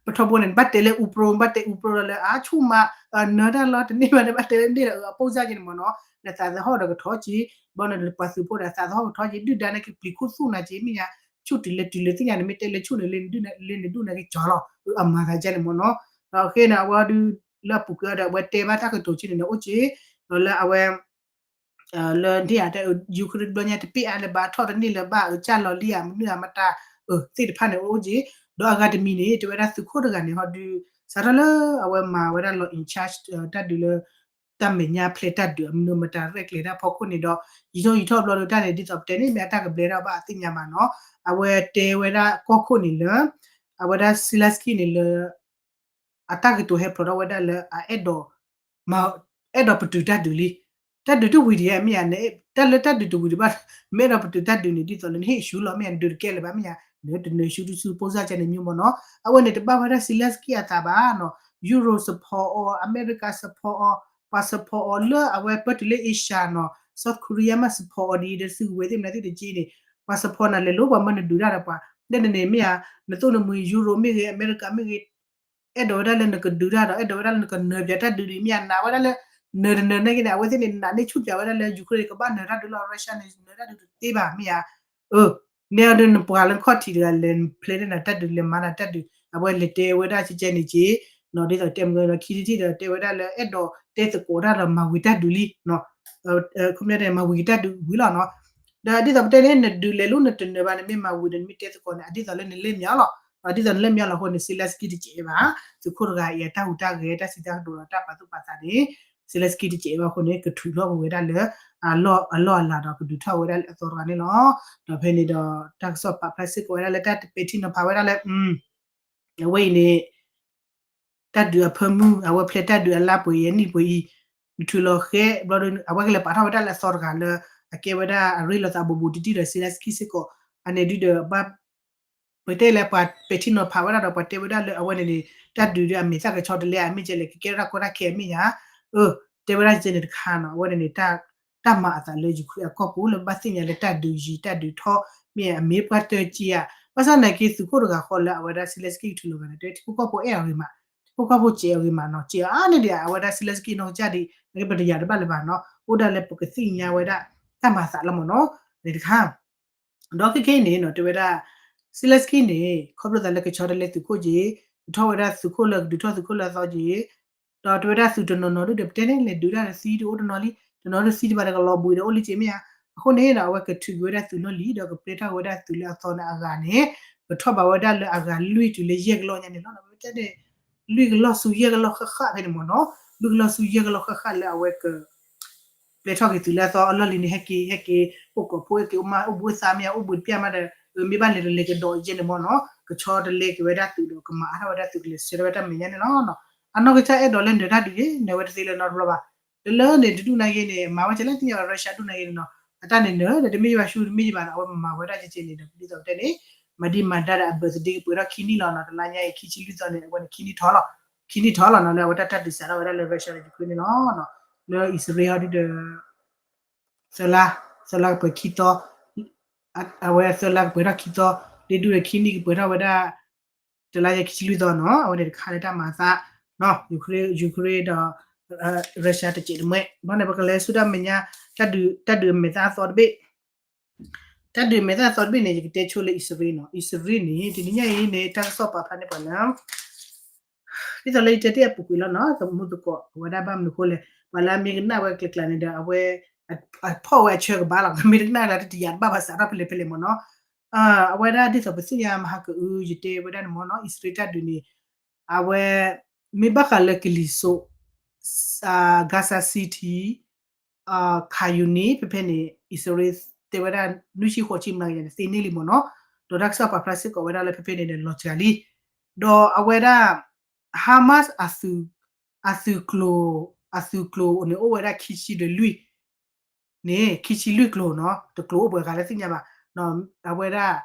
ပထီဘိန့ၣ် နဘၣ်တဲလၢ အူပြိ နဘၣ်တဲအူပြိလၢ အါဆူၣ်မး နၢတၢ်လီၤ တန့ၢ်ဘၣ် နဘၣ်တဲလၢန့ၣ်ဒီး အပိၢ်စၢ်က့န့ၣ်မ့ၢ်နီၤ, နသးသဟီၣ်ဒီးကထီက့, ဘၣ်နပှၤသုးဖိဒီးသးသဟီၣ်ကထီက့, ဒုၣ်ဒါန့ၣ်ကပျံၤခူသူၣ်နၤက့ မ့ၢ်ညါ, ဆူၣ်တုၤလဲၤတုၤလၢသ့ၣ်ညါန့ၣ် မ့ၢ်တဲလၢဆူၣ်န့ၣ် လၢနဒုၣ်နက့ၤကၠီလီၤ, အမၤသးကန့ၣ်မ့ၢ်နီၤ, ဒီးခဲန့ၣ် အဝဲဒုးလၢအပူၤကွံာ်ဒီး အဝဲတဲဘၣ်တၢ်ကတိၤက့န့ၣ် အိၣ်က့, ဒီးလၢအဝဲ လၢဒ်အံၤတဲ Ukraine တဘျီညါတပ့ၢ်အါလၢၤဘၣ် ထီၣ်တန့ၢ်လၢၤဘၣ် အကၢ်လီၤလံဧါ မနုၤဧါမတၤ သ့ၣ်တဖၣ်န့ၣ် အိၣ်က့, ဒီးအဂၤတမံၤန့ၣ် တဲဝဲဒၣ်သုးခိၣ်တဂၤန့ၣ် ဟီဒုး စးထီၣ်လၢအဝဲမၤဝဲဒၣ်လီၤ in charge တၢ်ဒုးလၢ တၢ်မဲာ်ညါဖျဲးတၢ်ဒုး အမနုၤမတၤရဲၣ်ကျဲၤတၢ်ဖီခိၣ်န့ၣ်ဒီး ယံာ်ထီၣ်ယံာ်ထီၣ်ဘျီဒီး တၢ်န့ၣ် ဒ်သိးပတဲန့ၣ် မ့ၢ်အတၢ်ကဘျဲထီၣ်ဘၣ်အသ့ၣ်ညါဘၣ်နီၤ, အဝဲတဲဝဲဒၣ်ကီၢ်ခိၣ်န့ၣ်လၢ အဝဲဒၣ် Zelenskyy န့ၣ်လၢ အတၢ်ကတိၤဟဲဖျိးထီၣ်ဝဲဒၣ်လၢ အအဲၣ်ဒိး မၤ အဲၣ်ဒိးပတုာ်တၢ်ဒုးလံ, တၢ်ဒုးတဝံၤဒံးဧါ မ့ၢ်ဧါ, တၢ်လၢတၢ်ဒုးတဝံၤဒံးဘၣ်, မ့ၢ်အဲၣ်ဒိးပတုာ်တၢ်ဒုးန့ၣ် ဒ်သိးလၢနဟ့ၣ်ဆူလီၤ မ့ၢ်ဧါ, နဒုးတကဲလၢၤဘၣ် မ့ၢ်ဧါ, နတနၢၤဆူဒုးဆူ ပိၢ်စၢ်ကဲန့ၣ် မျိုးပေါ့နော်. အဝဲန့ၣ်တဘၣ်ဝဲဒၣ် Zelensky အသးဘၣ်နီၤ, Euro support အီၤ, အမဲရကၤ support အီၤ, ပှၤ support အီၤလၢအဝဲပၢတုၤလၢ Asia နီၤ, South Korea မ့ၢ် support အီၤဒ်ဒီး သုကဝဲၤသ့ၣ်မနုၤသ့ၣ်တက့န့ၣ်, ပှၤ support နၤလဲၤလိၤ ပှၤမၢနဒုးတၢ်ဒီးပှၤ, ဒ်န့ၣ်န့ၣ် မ့ၢ်ဧါ, နသိၣ်နမှံ Euro မ့ၢ်ဂ့ၤ အမဲရကၤမ့ၢ်ဂ့ၤ အဲၣ်ဒိးဝဲဒၣ်လၢနကဒုးတၢ်ဒီး အဲၣ်ဒိးဝဲဒၣ်လၢနကနၢၤပၠးတၢ်ဒုးဒံး မ့ၢ်ဧါ, နာ်ဝဲဒၣ်လၢ နၢၤတနၢၤနာ်က့န့ၣ် အဝဲသ့ၣ်န့ၣ် နာ်န့ၢ်ဆူၣ်ပၠးဝဲဒၣ်လၢ Ukraine ကဘၣ်နၢၤတၢ်ဒုးလီၤ, Russia န့ၣ် နၢၤတၢ်ဒုးတသ့ဘၣ် မ့ၢ်ဧါ. အၢ နဲအဒိနပှၤလၢနခီၣ်ထံးတဂၤလဲၤဖျဲးန့ၢ်နၤတၢ်ဒုး လဲၤမၤနၤတၢ်ဒုး အဝဲလဲၤတဲဝဲဒၣ်ကဲကဲန့ၣ်က့ၤ, ဒ်သိးတဲမုၢ်ဂီၤ ခံထံၣ်ထံၣ်ဒီးတဲဝဲဒၣ်လၢအဲၣ်ဒိးတဲသကိးတၢ်ဒီးမၤဝံၤတၢ်ဒုးလံ ခီပညီန့ၣ် မၤဝံၤက့ၤတၢ်ဒုးဝံၤလီၤနီၤ. ဒီးဒ်သိးပတဲန့ၣ် နဒုးလဲၤလိၤ နတနၢၤဘၣ်န့ၣ် မ့ၢ်မၤဝံၤဒီးနမ့ၢ်တဲသကိးန့ၣ် အဒ်သိးလၢနလဲၤမ့ၢ်လီၤ. ဒ်သိးနလဲၤမ့ၢ်လီၤအဃိန့ၣ် Zelensky တစဲးဘၣ်, သုးခိၣ်တဂၤအံၤအတၢ်ဟူးတၢ်ဂဲၤ တၢ်စံးတၢ်ကတိၤဒီးတၢ်ပာ်သူၣ်ပာ်သးန့ၣ် Zelensky တစဲးဘၣ်အဃိန့ၣ် ကထုးထီၣ်ဝဲဒၣ်လၢ အလီၢ်အလၤဒီးကဒုးထီၣ်ဝဲဒၣ်လၢအသီတဂၤန့ၣ်လီၤ. ဒီးဖဲန့ၣ်ဒီး တၢ်ကစီၣ်ပာ်ဖျါစ့ၢ်ကီးဝဲဒၣ်လၢတၢ်ပဲာ်ထံနီၤဖးဝဲဒၣ်လၢ အဝဲအံၤန့ၣ် တၢ်ဒုးအဖၢမုၢ် အဝဲဖျဲးတၢ်ဒုးအလါပှဲၤအံၤအနံၣ်ပှဲၤအံၤ နထုးလီၤဃဲဘျီဒီး အဝဲကလဲၤပာ်ထီၣ်ဝဲဒၣ်လၢအသီတဂၤလၢ အကဲဝဲဒၣ်အရ့လိာ်သးဘူးဘူးတံၢ်တံၢ်ဒီး Zelensky စ့ၢ်ကီး အန့ၣ်ဒုဒီး ပတဲလၢပှၤပဲာ်ထံနီၤဖးဝဲဒၣ်ဒီး ပှၤတဲဝဲဒၣ်လၢအဝဲန့ၣ်န့ၣ် တၢ်ဒုးဒီးအမဲာ်သၣ်ကဆီတလဲအမ့ၢ်ကဲလဲၣ် ကကဲထီၣ်တၢ်ကီတၢ်ခဲအမ့ၢ်ဧါ. အၢ တဲဝဲဒၣ်ကဲန့ၣ်တခါနီၤ အဝဲန့ၣ်န့ၣ် တၢ်မၤအသးလၢ Ukraine အကီၢ်ပူၤလၢဘၣ်သ့ၣ်ညါလၢတၢ်ဒုးယံၤ တၢ်ဒုးထီၣ် မ့ၢ်အမ့ၢ်ပှၤတၢ်ကံဧါ. ဘၣ်ဆၣ်နာ်က့သုးခိၣ်တဂၤဃီလၢအဝဲဒၣ် Zelensky ကထုးလီၤဂၤန့ၣ် တဲထံဖိကီၢ်ဖိအဲၣ်အဂ့ၤမး, ထံဖိကီၢ်ဖိစဲးအဂ့ၤမးနီၤ, စဲးအါန့ၢ်ဒံး အဝဲဒၣ် Zelensky နီၢ်ကစၢ်ဒံး နာ်က့ပတယာ်တဘၣ်လၢၤဘၣ်နီၤ, အိၣ်ဒၣ်လၢပကသ့ၣ်ညါဝဲဒၣ် တၢ်မၤအသးလီၤမ့ၢ်နီၤ, န့ၣ်တခါ ဒီးခဲခဲအံၤန့ၣ်နီၤ တဲဝဲဒၣ် Zelensky န့ၣ် ခီဖျိသးလၢကဆီတလဲသုးခိၣ်က့ၤ, ကထီၣ်ဝဲဒၣ်သုးခိၣ်လၢကဒုးထီၣ်သုးခိၣ်လၢအသီက့ၤ, ဒီးတဲဝဲဒၣ်သုးတနီၤနီၤဒုဒီး ပတဲန့ၣ် လဲၤဒုးတၢ်ဒီးသံတအိၣ်တနီၤလံ, တနီၤဒုသံတဘၣ်ဒီးကလီၤဘှံးဒီးအိၣ်လံက့ၤမ့ၢ်ဧါ. အဃိန့ၣ်ဒီး အဝဲကထုးက့ၤဝဲဒၣ်သုးလီၢ်လံၤ ဒီးကပျဲထီၣ်ဝဲဒၣ်သုးလၢအသီန့ၣ်အဂၤန့ၣ် ကထီၣ်ဘးဝဲဒၣ်လၢအဂၤလွံၢ်တုၤလၢယဲၢ်ကလီၢ်ညါန့ၣ်လီၤ. ပတဲန့ၣ် လွံၢ်ကလီၢ်ဆူယဲၢ်ကလီၢ်ဃၣ်ဃၣ်ဖဲန့ၣ်မ့ၢ်နီၤ, လွံၢ်ကလီၢ်ဆူယဲၢ်ကလီၢ်ဃၣ်ဃၣ်လၢအဝဲက ပျဲထီၣ်က့ၤသုးလၢအသီအလီၢ်လံၤန့ၣ် ဟဲက့ၤ ဟဲက့ၤ အိၣ်ကိးဖိ ဟဲက့ၤအိၣ်မါအိၣ်ဘှံးအိၣ်သါမ့ၢ်ဧါ အိၣ်ဘှံးတပျၢ်မးဒီး မ့ၢ်ဘၣ်လဲၤတလဲၤကဒီးယဲၢ်န့ၣ်မ့ၢ်နီၤ, ကဆီတလဲက့ၤဝဲဒၣ်သုးဒီး ကမၤအါထီၣ်ဝဲဒၣ်သုး ကလဲၤဆှၢထီၣ်ဝဲတၢ်မဲာ်ညါန့ၣ်လီၤ. အနီၢ်ကစၢ်အဲၣ်ဒိးလၢနၢၤတၢ်ဒုးက့ၤ နၢၤဝဲတသ့လၢၤနီတဘျီဘၣ်. တလၢန့ၣ်တဒူၣ်နာ်က့န့ၣ် မၤဝဲကဲလၢသ့ၣ်ညါ Russia ဒူၣ်နာ်က့န့ၣ်နီၤ, အတၢ်န့ၣ်နၢၤဒီး တမ့ၢ်ယဘၣ်ဆူတမ့ၢ်ယဘၣ်နီၤ, အဝဲမၤဝဲဒၣ်ကဲကဲန့ၣ်ဒီး ဒ်သိးပတဲန့ၣ် မၤဒံးမၤဒါဒီးအ birthday ကပှဲၤထီၣ်ခံနံၣ်လီၤနီၤ, တလါညါအံၤ ခံဆံလွံၢ်သီန့ၣ် အဝဲန့ၣ် ခံနံၣ်ထီၣ်လီၤ, ခံနံၣ်ထီၣ်လီၤနီၤ လၢအဝဲတၢ်တၢ်ဒုးစးထီၣ်ဝဲဒၣ်လၢ Russia ဒီး Ukraine န့ၣ်လီၤ. လၢအံၣ်စရ့လးဟီဒုဒီး သၢလါ, သၢလါကပှဲၤခံသီ, အဝဲသၢလါကပှဲၤထီၣ်ခံသီ, ဒ်ဒူၣ်ဒီးခံနံၣ်ကပှဲၤထီၣ်ဝဲဒၣ် တလါယဲၢ်ခံဆံလွံၢ်သီနီၤ, အဝဲန့ၣ်တခါလၢတၢ်မၤအသး Ukraine, Ukraine ဒီး Russia တစဲးတမှဲ, ဘၣ်န့ၣ် ပကလဲၤဆူတၢ်မဲာ်ညါ တၢ်ဒုး တၢ်ဒုးအမဲာ်သၣ်အသီတဘ့ၣ် တၢ်ဒုးအမဲာ်သၣ်အသီတဘ့ၣ်န့ၣ် ယကတဲဆိလၢအံၣ်စရ့လးနီၤ, အံၣ်စရ့လးန့ၣ် တနံၤညါအံၤန့ၣ် တၢ်ကစီၣ်ပာ်ဖျါန့ၢ်ပှၤလၢ ဒ်သိးလၢယတဲတ့ၢ်အပူၤကွံာ်လီၤနီၤ, သမူသကိး အဝဲဒၣ်ဘၣ်မနုၤဃိလဲၣ်, ပှၤလၢအမ့ၢ်ကနၣ်ဝဲကျဲကျါန့ၣ်ဒီး အဝဲ အဖီၣ်ဝဲအဆၢကဘၣ်လီၤ, မ့ၢ်တကနၣ်လၢတတယာ်တဘၣ်ဘၣ်စးထီၣ်ဖဲလဲၣ်ဖဲလဲၣ်မ့ၢ်နီၤ. အဝဲဒၣ်ဒ်သိးပသ့ၣ်ညါမဟါကအု ယတဲဝဲဒၣ်န့ၣ်မ့ၢ်နီၤ, အံၣ်စရ့လးတၢ်ဒုးန့ၣ် အဝဲ မ့ၢ်ဘၣ်ဃးလၢကလံၤစိး Gaza City, Khan Younis ဖဲဖဲန့ၣ် အံၣ်စရ့လးတဲဝဲဒၣ် နွံဆံဃိးဆံမျးကယၤန့ၣ် သ့န့ၢ်လံမ့ၢ်နီၤ, ဒီးတၢ်ကစီၣ်ပာ်ဖျါစ့ၢ်ကီးဝဲဒၣ်လၢဖဲဖဲန့ၣ်ဒီးလီၤစှၤလံ, ဒီးအဝဲဒၣ် Hamas အသုး အသုးကျိၤ အသုးကျိၤန့ၣ် အိၣ်ဝဲဒၣ်ခံဆံဒီးလွံၢ် န့ၣ် ခံဆံလွံၢ်ကျိၤနီၤ, တကျိၤအိၣ်ပှဲၤဂၤလၢသ့ၣ်ညါဘၣ်, အဝဲဒၣ်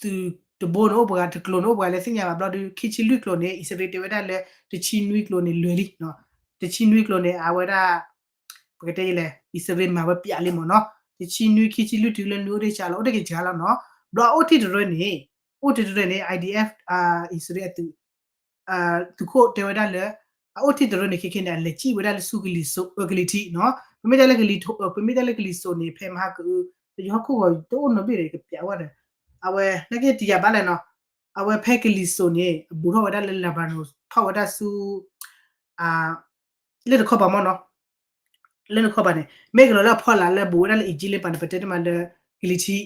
သုးတဘိန့ၣ်အိၣ်ပှဲၤဂၤ တကျိၤန့ၣ်အိၣ်ပှဲၤဂၤလၢသ့ၣ်ညါဘၣ်ဘျီဒီး ခံဆံလွံၢ်ကျိၤန့ၣ် အံၣ်စရ့လးတဲဝဲဒၣ်လၢ တဆံနွံကျိၤန့ၣ်လွဲၤလံ, တဆံနွံကျိၤန့ၣ် အဝဲဒၣ် ပကတဲလဲၣ် အံၣ်စရ့လးမၤဝဲပျးလံမ့ၢ်နီၤ, တဆံနွံ ခံဆံလွံၢ်တုၤလၢနွံအိၣ်တ့ၢ်စှၤလီၤ အိၣ်တ့ၢ်က့ၤစှၤလီၤနီၤ, ဘျီအိၣ်ထံၣ်တရၢန့ၣ် အိၣ်ထံၣ်တရၢန့ၣ် IDF အံၣ်စရ့လးအသုး သုးခိၣ်တဲဝဲဒၣ်လၢ အအိၣ်ထံၣ်တရၢန့ၣ် ခဲခဲန့ၣ် အလဲၤစံၣ်ဝဲဒၣ်လၢဆူကလံၤစိး ကလံၤထံးနီၤ, ပမ့ၢ်တဲလၢကလံၤ ပမ့ၢ်တဲလၢကလံၤစိးန့ၣ် ဖဲမဟါကအု ယဟီၣ်ခိၣ်ဂီၤတအိၣ်နီတဘ့ၣ်ဒီး ကပျးဝဲဒီး အဝဲ နာ်က့တယာ်ဘၣ်လဲၣ်နီၤ, အဝဲဖဲကလံၤစိးန့ၣ် အဘူးထီၣ်ဝဲဒၣ်လၢ Lebanon ထီၣ်ဝဲဒၣ်ဆူ လၢတခီပၤမ့ၢ်နီၤ, လၢနခီပၤန့ၣ် မ့ၢ်ကလီၤလၢအဖီလာ်လၢဘူးဝဲဒၣ်လၢ Egypt လၢပၤန့ၣ် ပတဲတမံၤလၢ ကလံၤထံး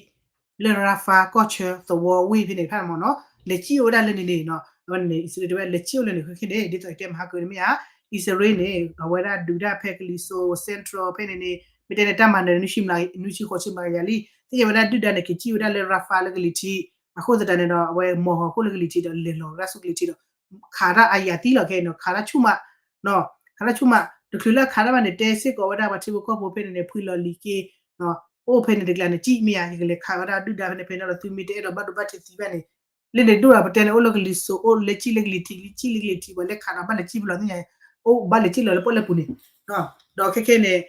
လၢ Rafah ကီၢ်ဆၢသဝီဝ့ၢ်ဖဲန့ၣ်တဖၣ်မ့ၢ်နီၤ, လဲၤစံၣ်ဝဲဒၣ်လၢန့ၣ်န့ၣ်နီၤ, အဝဲန့ၣ် အံၣ်စရ့လးတဲဝဲ လဲၤစံၣ်အိၣ်လၢန့ၣ် ခဲခဲန့ၣ် ဒ်သိးတဲမဟါကၢန့ၣ်မ့ၢ်ဧါ, အံၣ်စရ့လးန့ၣ် အဝဲဒၣ်ဒုးတၢ်ဖဲကလံၤစိး Central ဖဲန့ၣ်န့ၣ် မ့ၢ်တဲန့ၣ် တၢ်မၤနၢၤ နွံဆံဃိးဆံမျးကယၤလံ, သ့ၣ်ညါဝဲဒၣ်ဒုၣ်ဒါန့ၣ် ကစံၣ်ဝဲဒၣ်လၢ Rafah လၢကလံၤထံး, အဃိသတးန့ၣ်ဒီး အဝဲမီၤဟီၣ်ခိၣ်လၢကလံၤထံးဒီး လဲၤလီၤဝဲဒၣ်ဆူကလံၤထံးဒီး ခးတၢ်အါယၤသံလီၤခဲအံၤနီၤ, ခးတၢ်ဆူၣ်မး ခးတၢ်ဆူၣ်မး, ဒီး တချုးလၢအခးတၢ်ဘၣ်န့ၣ် တဲစ့ၢ်ကီးဝဲဒၣ်ပှၤထံဖိကီၢ်ဖိဖဲန့ၣ်န့ၣ် ဖှံလီၤလံၤက့ၤ အိၣ်ဖဲန့ၣ်တကျါန့ၣ် ကံၣ်မ့ၢ်ဧါ ယကလဲၤခးဝဲဒၣ်ဒုၣ်ဒါဖဲန့ၣ် ဖဲန့ၣ်လီၤ သုမ့ၢ်တအဲၣ်ဒိးဘၣ်ဒိဘၣ်ထံးသံဘၣ်န့ၣ် လၢန့ၣ်ဒိၣ်ဒီးပတဲန့ၣ် အိၣ်လၢကလံၤစိး အိၣ်လဲၤကံၣ်လၢကလံၤထံး လၢကံၣ်လၢကလံၤထံး ပှၤလဲၤခးဒီးဘၣ်လဲၤကံၣ်ဖဲလီၤသ့ၣ်ညါ အိၣ်ဘၣ်လဲၤကံၣ်လီၤလၢပီၣ်လဲၣ်ပူၤန့ၣ် ဒီးခဲခဲန့ၣ်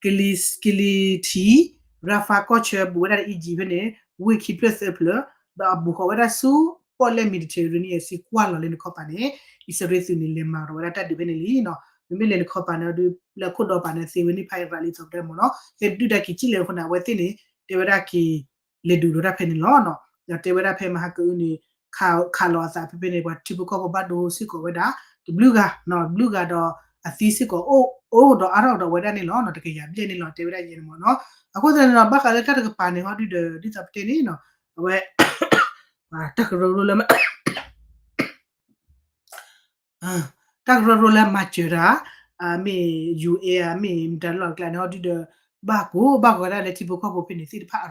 ကလံၤ ကလံၤထံး ရၤဖးကီၢ်ဆၢ ဘူးဝဲဒၣ်လၢ Egypt ဖဲန့ၣ် ဝ့ၢ်ခံဖျၢၣ်သၢဖျၢၣ် ဒီးအဘူးဃီၤဝဲဒၣ်ဆူ ပီၣ်လဲၣ် Mediterranean စံးကွၢ်လီၤလၢနခီပၤန့ၣ် အံၣ်စရ့လးသုးန့ၣ် လဲၤမၤကဒီးဝဲဒၣ်တၢ်ဒုးဖဲန့ၣ်လံနီၤ. မ့မ့ၢ်လဲၤနခီပၤန့ၣ်ဒီး လၢအခိၣ်ဒီးပၤန့ၣ် သ့ဝဲန့ၣ်ဖးအံၤရးလံသိးပတဲမ့ၢ်နီၤ ကဲဒုၣ်ဒါက့ၤကံၣ်လဲၤအဃိန့ၣ် အဝဲသ့ၣ်န့ၣ် တဲဝဲဒၣ်က့ၤ လဲၤဒုးဒီးတၢ်ဖဲန့ၣ်လီၤနီၤ. ဒီးတဲဝဲဒၣ်ဖဲမဟါကအုန့ၣ် ခးလီၤအသးဖဲဖဲန့ၣ် ပှၤထံဖိကီၢ်ဖိဘၣ်ဒိစ့ၢ်ကီးဝဲဒၣ် တဘျုးဂၤနီၤ တဘျုးဂၤဒီးအသံစ့ၢ်ကီး အိၣ်ဒီးအါထီၣ်ကဒီးဝဲဒၣ်န့ၣ်လီၤနီၤ တကယၤဘျဲၣ်န့ၣ်လီၤ တဲဝဲဒၣ်ယဲန့ၣ်မ့ၢ်နီၤ. အဃိသတးန့ၣ်ဒီး ဘၣ်ဃးလၢတၢ်တကပၤန့ၣ် ဟီဒုဒီး ဒ်သိးပတဲန့ၣ်နီၤ အဝဲ တၢ်ကရၢကရိလၢ တၢ်ကရၢကရိလၢမၤစၢၤတၢ် မ့ၢ် ယူၣ်အ့ မ့ၢ်မတၤလီၢ်အကျါန့ၣ် ဟီဒုဒီး ဘၣ်ကိၢ်ဘၣ်ဂီၤဒၣ်လၢထံဖိကီၢ်ဖိဖဲန့ၣ်သ့ၣ်တဖၣ်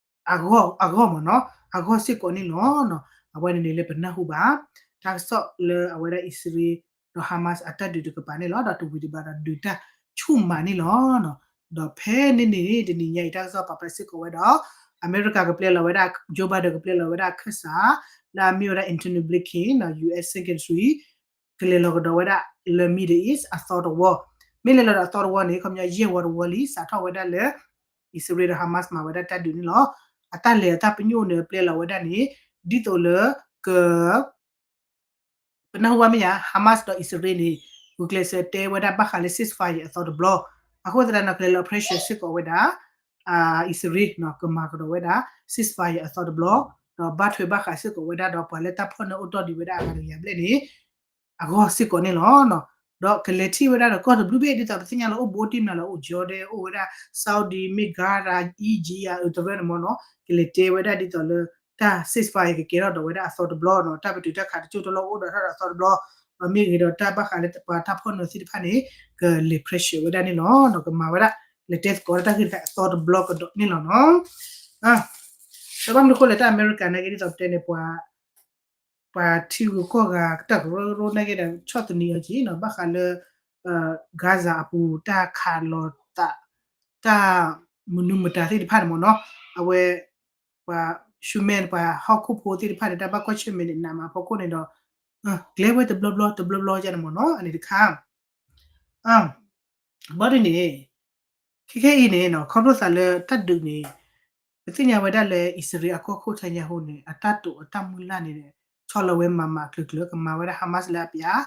အဂီၢ်မ့ၢ်နီၤ အဂီၢ်စ့ၢ်ကီးန့ၣ်လီၤ. အဝဲန့ၣ်န့ၣ်လၢပနၢ်ဟူဘၣ် တၢ်ကစီၣ်လၢအဝဲဒၣ်အံၣ်စရ့လး ဒီး Hamas အတၢ်ဒုးတကပၤန့ၣ်လီၤ. ဒီးတဝံၤတဘၣ်ဒီးဒုးတၢ်ဆူၣ်မးန့ၣ်လီၤ. ဒီးဖဲန့ၣ်န့ၣ် တနံၤညါအံၤ တၢ်ကစီၣ်ပာ်ဖျါစ့ၢ်ကီးဝဲဒီး အမဲရကၤကပျဲလီၤဝဲဒၣ် Joe Biden ကပျဲလီၤဝဲဒၣ်အခၢၣ်စး လၢအမ့ၢ်ဝဲဒၣ် Antony Blinken နီၤ ယူၣ်အ့ Secretary ကလဲၤလီၤကဒီးဝဲဒၣ်လၢ Middle East အသီတဝီ မ့ၢ်လဲၤလီၤဒီးအသီတဝီန့ၣ် ခီပညီယဲၢ်ဝီတဝီလံ စးထီၣ်ဝဲဒၣ်လၢ အံၣ်စရ့လးဒီး Hamas မၤဝဲဒၣ်တၢ်ဒုးန့ၣ်လီၤ. အတၢ်လဲၤအတၢ်ပညိၣ်န့ၣ် ပျဲလီၤဝဲဒၣ်န့ၣ် ဒ်သိးလၢ က ပနၢ်ဟူဘၣ်မ့ၢ်ဧါ Hamas ဒီးအံၣ်စရ့လးန့ၣ် ဂုာ်ကျဲးစၢးတဲဝဲဒၣ်ဘၣ်ဃးလၢ ceasefire အသီတဘျီ အဃိသတးဒီး ကလဲၤလီၤ pressure စ့ၢ်ကီးဝဲဒၣ် အံၣ်စရ့လးနီၤ ကမၤကဒီးဝဲဒၣ် ceasefire အသီတဘျီ ဒီးဘၣ်ထွဲဘၣ်ဃးစ့ၢ်ကီးဝဲဒၣ်ဒီးပှၤလၢတၢ်ဖီၣ်န့ၢ်အိၣ်တီၢ်ဒံးဝဲဒၣ်အဂၤတကယၤဘျဲၣ်န့ၣ် အဂီၢ်စ့ၢ်ကီးန့ၣ်လီၤ. ဒီးကလဲၤထံၣ်ဝဲဒၣ်ဒီးကီၢ်တဘျုးဘ့ၣ် ဒ်သိးပသ့ၣ်ညါလီၤ အိၣ်ဘူးအိၣ်တံၢ်မနုၤလီၤ အိၣ် Jordan အိၣ်ဝဲဒၣ် Saudi မ့ၢ် Qatar အံၤ Egypt အတရၢန့ၣ်မ့ၢ်နီၤ ကလဲၤတဲဝဲဒၣ်ဒ်သိးလၢ တၢ် ceasefire ကကဲထီၣ်ဒီးဝဲဒၣ်အသီတဘျီနီၤ တၢ်ပတုာ်တၢ်ခးတကၠိၢ်တလီၢ်အိၣ်ဒီးထီၣ်ဒီးအသီတဘျီ ဒီးမ့ၢ်ဂ့ၤဒီးတၢ်ဘၣ်ဃးလၢပှၤတၢ်ဖီၣ်န့ၢ်သ့ၣ်တဖၣ်န့ၣ် ကလဲၤ pressure ဝဲဒၣ်န့ၣ်လီၤ. ကမၤဝဲဒၣ် လဲၤတဲသကိးတၢ်ဂ့ၢ်တခါအသီတဘျီကဒီးန့ၣ်လီၤနီၤ. ဒီးဘၣ်မနုၤအဃိလဲၣ် တၢ်အမဲရကၤန့ၣ်က့ ဒ်သိးပတဲန့ၣ် ပှၤ ပှၤထံဂုၤကီၢ်ဂၤ တၢ်ကရၢကရိန့ၣ်က့ဒီး ဆီၣ်သနံးအီၤက့နီၤ ဘၣ်ဃးလၢ Gaza အပူၤ တၢ်ခးလီၤသး တၢ်မနုၤမတၤသ့ၣ်တဖၣ်န့ၣ်မ့ၢ်နီၤ အဝဲ ပှၤ human ပှၤဟီၣ်ခိၣ်ဖိသ့ၣ်တဖၣ်န့ၣ် တၢ်ဘၣ်ကွၢ်ဆၢၣ်မဲာ်န့ၣ် နးမးအဖီခိၣ်န့ၣ်ဒီး ကျဲဝဲတဘျီဘျီ တဘျီဘျီယါန့ၣ်မ့ၢ်နီၤ အန့ၣ်တခါ ဘၣ်ဒ်န့ၣ် ခဲခဲအံၤန့ၣ် ခီဖျိသးလၢတၢ်ဒုးန့ၣ် ပသ့ၣ်ညါဝဲဒၣ်လၢ အံၣ်စရ့လးအကီၢ်ခိၣ် Netanyahu န့ၣ် အတၢ်တိာ်အတၢ်မုၢ်လၢ်န့ၣ် ဆီလီၤဝဲမၤမးအကျၢၤကျၢၤ ကမၤဝဲဒၣ် Hamas လၢအပျး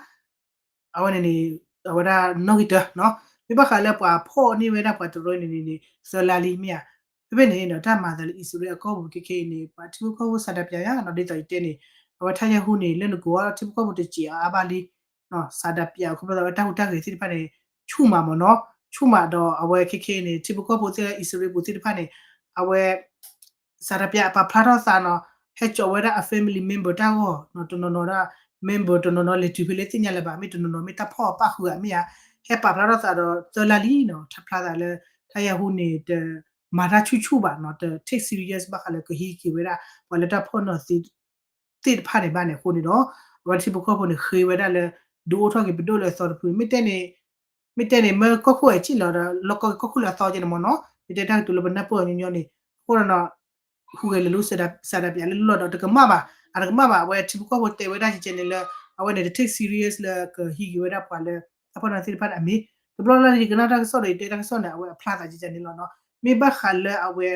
အဝဲန့ၣ်န့ၣ် အဝဲဒၣ်နီၣ်ဂံၢ်တၢနီၤ မ့ၢ်ဘၣ်ဃးလၢပှၤဖီၣ်န့ၢ်ဝဲဒၣ်ပှၤတရၢန့ၣ်န့ၣ် သၢလါလံမ့ၢ်ဧါ ဖဲဖဲန့ၣ်ဒီးတၢ်မၤသးလၢအံၣ်စရ့လးအကီၢ်ပူၤခဲခဲအံၤန့ၣ် ပှၤထံဖိကီၢ်ဖိစးဒးပျးယါနီၤ ဒ်သိးယတဲန့ၣ် အဝဲ Netanyahu န့ၣ် လၢနကိးအီၤထံဖိကီၢ်ဖိတစဲးအါအါဘၣ်လံ စးဒးပျးအီၤခီဖျိသးဝဲတၢ်ဟူးတၢ်ဂဲၤသ့ၣ်တဖၣ်န့ၣ် ဆူၣ်မးမ့ၢ်နီၤ ဆူၣ်မးဒီးအဝဲခဲခဲအံၤန့ၣ် ထံဖိကီၢ်ဖိသ့ၣ်လၢအံၣ်စရ့လးပူၤသ့ၣ်တဖၣ်န့ၣ် အဝဲ စးဒးပျးအပာ်ဖျါထီၣ်သးနီၤ ဟဲစိာ်ဝဲဒၣ်အ family member တၢ်ဂီၢ်နီၤ တနီၤနီၤဒၣ် member တနီၤနီၤလဲၤတုၤဖဲလဲၣ်သ့ၣ်ညါလၢၤဘၣ် မ့ၢ်တနီၤနီၤမ့ၢ်တၢ်ဖီၣ်ပၣ်ဃုာ်ဧါမ့ၢ်ဧါ ဟဲပာ်ဖျါထီၣ်သးဒီးသၢလါလံနီၤ ထါဖျါသးလၢ Netanyahu န့ၣ် တမၤတၢ်ဆူၣ်ဆူၣ်ဘၣ်နီၤ တ take serious ဘၣ်ဃးလၢကဟံးက့ၤဝဲဒၣ် ပှၤလၢတၢ်ဖီၣ်န့ၢ်သ့ၣ်တဖၣ်န့ၣ်ဘၣ်န့ၣ်အဃိန့ၣ်ဒီး အဝဲထံဖိကီၢ်ဖိန့ၣ်ဃ့ဝဲဒၣ်လၢ ဒုးအိၣ်ထီၣ်က့ၤပဒိၣ်လၢအသီတဖု မ့ၢ်တဲန့ၣ် မ့ၢ်တဲန့ၣ် မၢကီၢ်ခိၣ်ဝဲကံၣ်လီၤဒီး လီၢ်ကီၢ်ကီၢ်ခိၣ်လၢအသီကဲန့ၣ်မ့ၢ်နီၤ မ့ၢ်တဲတၢ်ကတိၤလၢပနၢ်ပၢၢ်အီၤညီညီန့ၣ် အဃိဒီးနီၤ ဟူးဂဲၤလၢာ်လၢစးဒးပျးလၢလီၢ်ဒီးတကမၣ်ဘၣ် အတကမၣ်ဘၣ် အဝဲထံဖိကီၢ်ဖိတဲဝဲဒၣ်ကဲန့ၣ်လၢ အဝဲန့ၣ်တ take serious လၢကဟံးက့ၤဝဲဒၣ်ပှၤလၢ တၢ်ဖီၣ်န့ၢ်သ့ၣ်တဖၣ်န့ၣ်အမ့ၢ် တဘျီလၢ်လၢ်ယကနၣ်တၢ်ကစီၣ်ဒီးယတဲတၢ်ကစီၣ်န့ၣ် အဝဲအဖျါသးကဲန့ၣ်လီၤနီၤ မ့ၢ်ဘၣ်ဃးလၢအဝဲ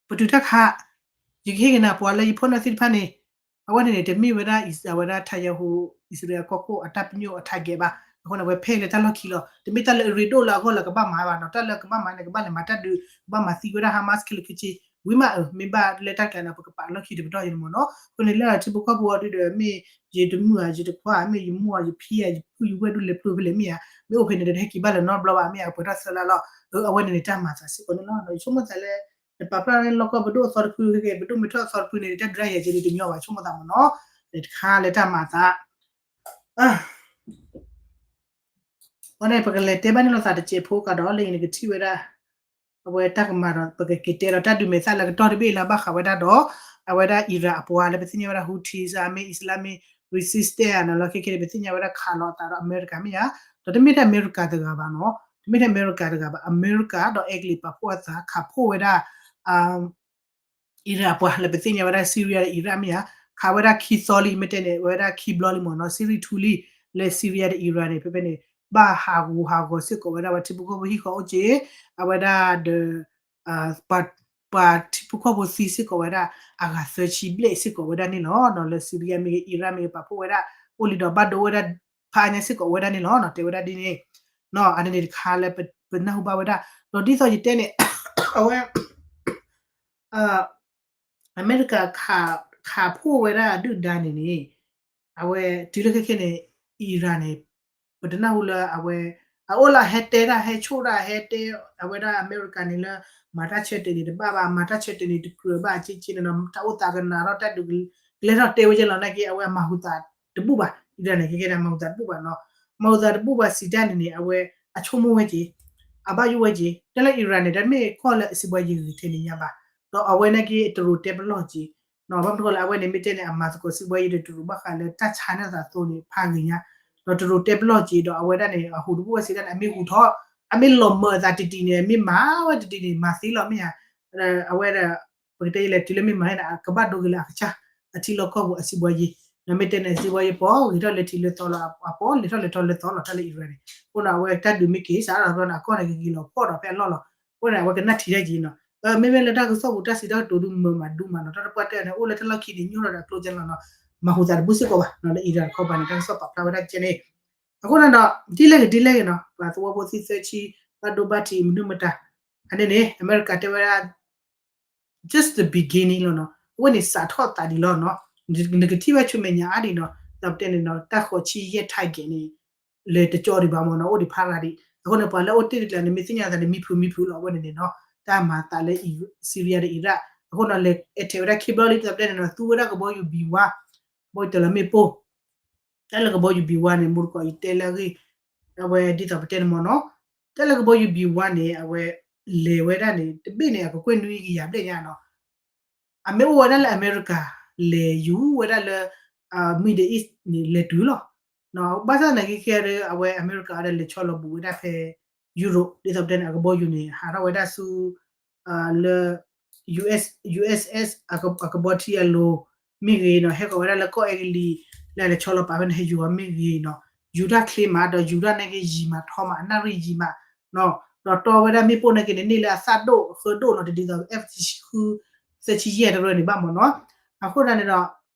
ပတုာ်တၢ်ခး ယကဟ့ၣ်က့ၤနၤပှၤလၢယဖီၣ်န့ၢ်သ့ၣ်တဖၣ်န့ၣ် အဝဲန့ၣ်န့ၣ် တမ့ၢ်ဝဲဒၣ် အံၣ်စရ့လးဝဲဒၣ် Netanyahu အံၣ်စရ့လးအကီၢ်ခိၣ်အတၢ်ပညိၣ်အ target ဘၣ် အဃိန့ၣ် အဝဲဖဲလၢတၢ်လီၢ်ခံလီၤ တမ့ၢ်တၢ်လၢအရ့ဒိၣ်လၢအဂီၢ်လၢကဘၣ်မၤဘၣ်နီၤ တၢ်လၢကဘၣ်မၤန့ၣ် ကဘၣ်လဲၤမၤတၢ်ဒုး ကဘၣ်မၤသံဝဲဒၣ် Hamas ခဲလၢာ်ခဲဆ့ ဝံၤမးအၢ မ့ၢ်ဘၣ်လၢတၢ်ကျါန့ၣ် ပကပာ်လီၢ်ခံတပတီၢ်ယဲန့ၣ်မ့ၢ်နီၤ အဃိန့ၣ်လၢထံဖိကီၢ်ဖိအီၤဒုဒီး မ့ၢ်ယတမုၢ်ဧါ ယတခွါ မ့ၢ်ယမိၢ်ဧါ ယဖံဧါ ယဖုယဝဲၢ်ဒုးလဲၤဖျိဖဲလဲၣ်မ့ၢ်ဧါ မ့ၢ်အိၣ်ဖဲန့ၣ်ဒီး တဟဲက့ၤဘၣ်လၢၤနီတဘျီဘၣ် မ့ၢ်ဧါ ကပှဲၤထီၣ်သၢလါလီၤ အဝဲန့ၣ်န့ၣ် တၢ်မၤသးစ့ၢ်ကီးန့ၣ်လီၤ ယဆိကမိၣ်သးလၢ နပာ်ဖျါန့ၣ် လီၢ်ကီၢ်ပဒိၣ်အသီတဖု ခဲကဲ ပဒိၣ်မ့ၢ်ထီၣ်အသီတဖုန့ၣ် တၢ်ဒုးတၢ်ယၤကဲဒ်တညီဘၣ် ဆိကမိၣ်သးမ့ၢ်နီၤ တခါလၢတၢ်မၤသး အဃိန့ၣ် ပကလဲၤတဲဘၣ်န့ၣ်လိာ်သးတစဲးဖိကဒီး လၢအံၤန့ၣ်ကထံၣ်ဝဲဒၣ် အဝဲတၢ်ကမၤဒီး ပကက့ၤတဲဒီးတၢ်ဒုးမဲာ်သၣ်လၢကတီၢ်တဘ့ၣ်လၢဘၣ်ဃးဝဲဒၣ်ဒီး အဝဲဒၣ် Iran အပှၤလၢပသ့ၣ်ညါဝဲဒၣ် Houthis မ့ၢ် Islamic Resistance န့ၣ်လီၤ ခဲကဲန့ၣ် ပသ့ၣ်ညါဝဲဒၣ်ခးလီၤအသးဒီးအမဲရကၤမ့ၢ်ဧါ ဒီးတမ့ၢ်ထဲအမဲရကၤတဂၤဘၣ်နီၤ, တမ့ၢ်ထဲအမဲရကၤတဂၤဘၣ်, အမဲရကၤဒီးအဲကလံးပာ်ဖှိၣ်အသး ခးဖှိၣ်ဝဲဒၣ် Iran အပှၤလၢပသ့ၣ်ညါဝဲဒၣ် Syria ဒီး Iraq မ့ၢ်ဧါ, ခးဝဲဒၣ်ခံသီလံ မ့ၢ်တဲန့ၣ် ဝဲဒၣ်ခံဘျီလံမ့ၢ်နီၤ, ဆံရံၣ်ထူလံ လၢ Syria ဒီး Iraq န့ၣ် ဖဲဖဲန့ၣ် ဘၣ်ဟးဂူာ်ဟးဂီၤစ့ၢ်ကီးဝဲဒၣ် ပှၤထံဖိကီၢ်ဖိဟံၣ်ဃီအိၣ်က့ၤ အဝဲဒၣ်ဒီး ပှၤထံဖိကီၢ်ဖိသံစ့ၢ်ကီးဝဲဒၣ် အဂၤသၢဆံဘျဲၣ်စ့ၢ်ကီးဝဲဒၣ်န့ၣ်လီၤ. ဒီးလၢ Syria မ့ၢ်ဂ့ၤ Iraq မ့ၢ်ဂ့ၤ ပာ်ဖှိၣ်ဝဲဒၣ် အိၣ်လံဒီးဘၣ်ဒိဝဲဒၣ် ဖးညါစ့ၢ်ကီးဝဲဒၣ်န့ၣ်လီၤ. တဲဝဲဒၣ်ဒ်န့ၣ် အန့ၣ်န့ၣ်တခါလၢပနၢ်ဟူဘၣ်ဝဲဒၣ်, ဒီးဒ်သိးယတဲန့ၣ် အဝဲ အမဲရကၤ ခးဖှိၣ်ဝဲဒၣ်ဒုၣ်ဒါန့ၣ်န့ၣ် အဝဲတုၤလၢခဲခဲန့ၣ် Iran န့ၣ် ပတနၢ်ဟူလၢအဝဲ အအိၣ်လၢဟဲတဲတၢ်ဟဲဆိၣ်တၢ်ဟဲတဲ အဝဲဒၣ်အမဲရကၤန့ၣ်လၢ မၤတၢ်ဆၢတဲာ်န့ၣ်တဘၣ်ဘၣ် မၤတၢ်ဆၢတဲာ်န့ၣ်တကြၢးဘၣ် က့က့န့ၣ်နီၤ တၢ်အိၣ်သးကနးထီၣ်တၢ်ဒုးကလဲၤထီၣ်တဲဝဲကဲလီၤနာ်က့ အဝဲအမၤဟူသးတဘူၣ်ဘၣ် Iran န့ၣ် ခဲခဲန့ၣ် အမၤဟူသးတဘူၣ်ဘၣ်နီၤ မၤဟူသးတဘူၣ်ဘၣ်စံးတၢ်န့ၣ်န့ၣ် အဝဲအဆိကမိၣ်ဝဲက့ၤ အဘၣ်ယိၣ်ဝဲက့ၤ တၢ်လၢ Iran န့ၣ် တမ့ၢ်ကီၢ်လၢအစံးဘှါယံၤဂ့ၤထဲန့ၣ်ညါဘၣ် ဒီးအဝဲနာ်က့တရူးတဲပလီၢ်က့ၤ ဘၣ်မနုၤဃိလၢအဝဲန့ၣ် မ့ၢ်တဲန့ၣ် အမၤသကိးစံးဘှါယံၤဒီးတရူးဘၣ်ဃးလၢတၢ်ဆါန့ၢ်သးသိန့ၣ် ဖးဂ့ၤညါ ဒီးတရူးတဲပလီၢ်က့ၤ ဒီးအဝဲဒၣ်န့ၣ် အဟူးတဘူၣ်ဝဲစံးတၢ်န့ၣ် အမ့ၢ်ဟူးထီၣ် အမ့ၢ်လီၤမၢာ်အသးတံၢ်တံၢ်န့ၣ် အမ့ၢ်မၤဝဲတံၢ်တံၢ်န့ၣ် မၤသ့လီၤမ့ၢ်ဧါ အဝဲဒၣ် ပကတဲယလဲၤတုၤလၢမ့ၢ်မၤန့ၣ် ကဘၣ်ဒိက့ၤလၢအကစၢ် အထံလီၢ်ကီၢ်ပူၤအစံးဘှါယံၤ ဒီးမ့ၢ်တဲန့ၣ် အစံးဘှါယံၤပီ ဂ့ၤထီၣ်လၢထံလၢသီလီၤ အပီ လဲၤထီၣ်လဲၤထီၣ်လၢသီလီၤ တၢ်လၢ Iran န့ၣ် အဃိဒီးအဝဲတၢ်ဒုးမ့ၢ်က့ၤစးဒီး အကီၢ်န့ၣ်ကက့ၤလီၤဖှီၣ်ဒီးဖဲအလီၢ်လီၤ အဃိန့ၣ် အဝဲကနၣ်ထံၣ်တၢ်က့ၤနီၤ မ့မ့ၢ်လၢတၢ်ကစီၣ်ပူၤတၢ်စံးတၢ်ကတိၤဒုးမၢမးဒူမးနီၤ တၢ်တပှၢ်တၢၢ်န့ၣ် အိၣ်လၢတၢ်လီၢ်ခံန့ၣ် ညိၣ်ထီၣ်ဒီးအကျိကဲလီၤနီၤ မၤဟူသးတဘူၣ်စ့ၢ်ကီးဘၣ်နီၤ လၢ Iran တခီပၤန့ၣ် တၢ်ကစီၣ်ပာ်ဖျါဝဲဒၣ်ကဲန့ၣ် အဃိန့ၣ်ဒီး ဒ်လဲၣ်ဂ့ၤဒ်လဲၣ်ဂ့ၤနီၤ ပှၤသဝီဖိသံသၢဆံ ဘၣ်ဒိဘၣ်ထံးမနုၤမတၤ အန့ၣ်န့ၣ် အမဲရကၤတဲဝဲဒၣ် just the beginning လီၤနီၤ အဝဲန့ၣ်စးထီၣ်သးဒံးလီၤနီၤ နကထံၣ်ဘၣ်ဆူမဲာ်ညါအါဒံးနီၤ ဒီးပတဲန့ၣ်နီၤ တၢ်ဃိးဆံယဲၢ် target န့ၣ် လဲၤတကၠီဒံးဘၣ်မ့ၢ်နီၤ အိၣ်ဒံးဖးရၤဒံး အဃိန့ၣ် ပှၤလၢအိၣ်တ့ၢ်တကျါန့ၣ် မ့ၢ်သ့ၣ်ညါသးန့ၣ် မံဖုးမံဖုးလီၤ အဝဲန့ၣ်န့ၣ်နီၤ တၢ်မၤသးလၢ Syria ဒီး Iraq အဃိန့ၣ် လဲၤ attack ဝဲဒၣ်ခံဘျီလံ ဒီးပတဲန့ၣ်နီၤ သူဝဲဒၣ်ကဘီယူၤ B one ကဘီယူၤတလးမ့ၣ်ပိၢ် တၢ်လၢကဘီယူၤ B one န့ၣ် မူတကိးအံၤတဲလၢအဂ့ၢ် အဝဲဒ်သိးပတဲန့ၣ်မ့ၢ်နီၤ တၢ်လၢကဘီယူၤ B one န့ၣ် အဝဲလဲၤဝဲဒၣ်န့ၣ် တဘ့ၣ်န့ၣ် အကကွဲၢ်နွံကယၤဘျဲၣ်ညါနီၤ အမ့ၢ်အိၣ်ဝဲဒၣ်လၢအမဲရကၤ လဲၤယူၤဝဲဒၣ်လၢ Middle East န့ၣ် လဲၤတုၤလီၤ ဘၣ်ဆၣ်သနာ်က့ခဲအံၤ အဝဲအမဲရကၤဝဲဒၣ်လဲၤဆီလီၤဘူးဝဲဒၣ်ဖဲ Europe ဒ်သိးပတဲန့ၣ် အကဘီယူၤန့ၣ် ဟးထီၣ်ဝဲဒၣ်ဆူ လၢ US US အကဘီထံအလိၤ မ့ၢ်ဂ့ၤနီၤ ဟဲဃီၤဝဲဒၣ်လၢကီၢ်အဲကလံး လၢလဲၤဆီလီၤပာ်ဖဲန့ၣ် ဟဲယူၤအီၤမ့ၢ်ဂ့ၤနီၤ ယူၤတၢ်ချ့မး ဒီးယူၤတၢ်နာ်က့ယံာ်မးထီမး အနၣ်ရံၣ်ယံာ်မး ဒီးတီဝဲဒၣ်မ့ၣ်ပိၢ်နာ်က့န့ၣ် န့ၢ်လၢအသၣ်ဒိၣ်အဃၢဒိၣ်နီၤ တဒ်သိး F သၢဆံဃု သၢဆံယဲၢ်တရၢန့ၣ်ဘၣ်မ့ၢ်နီၤ အဃိသတးန့ၣ်ဒီး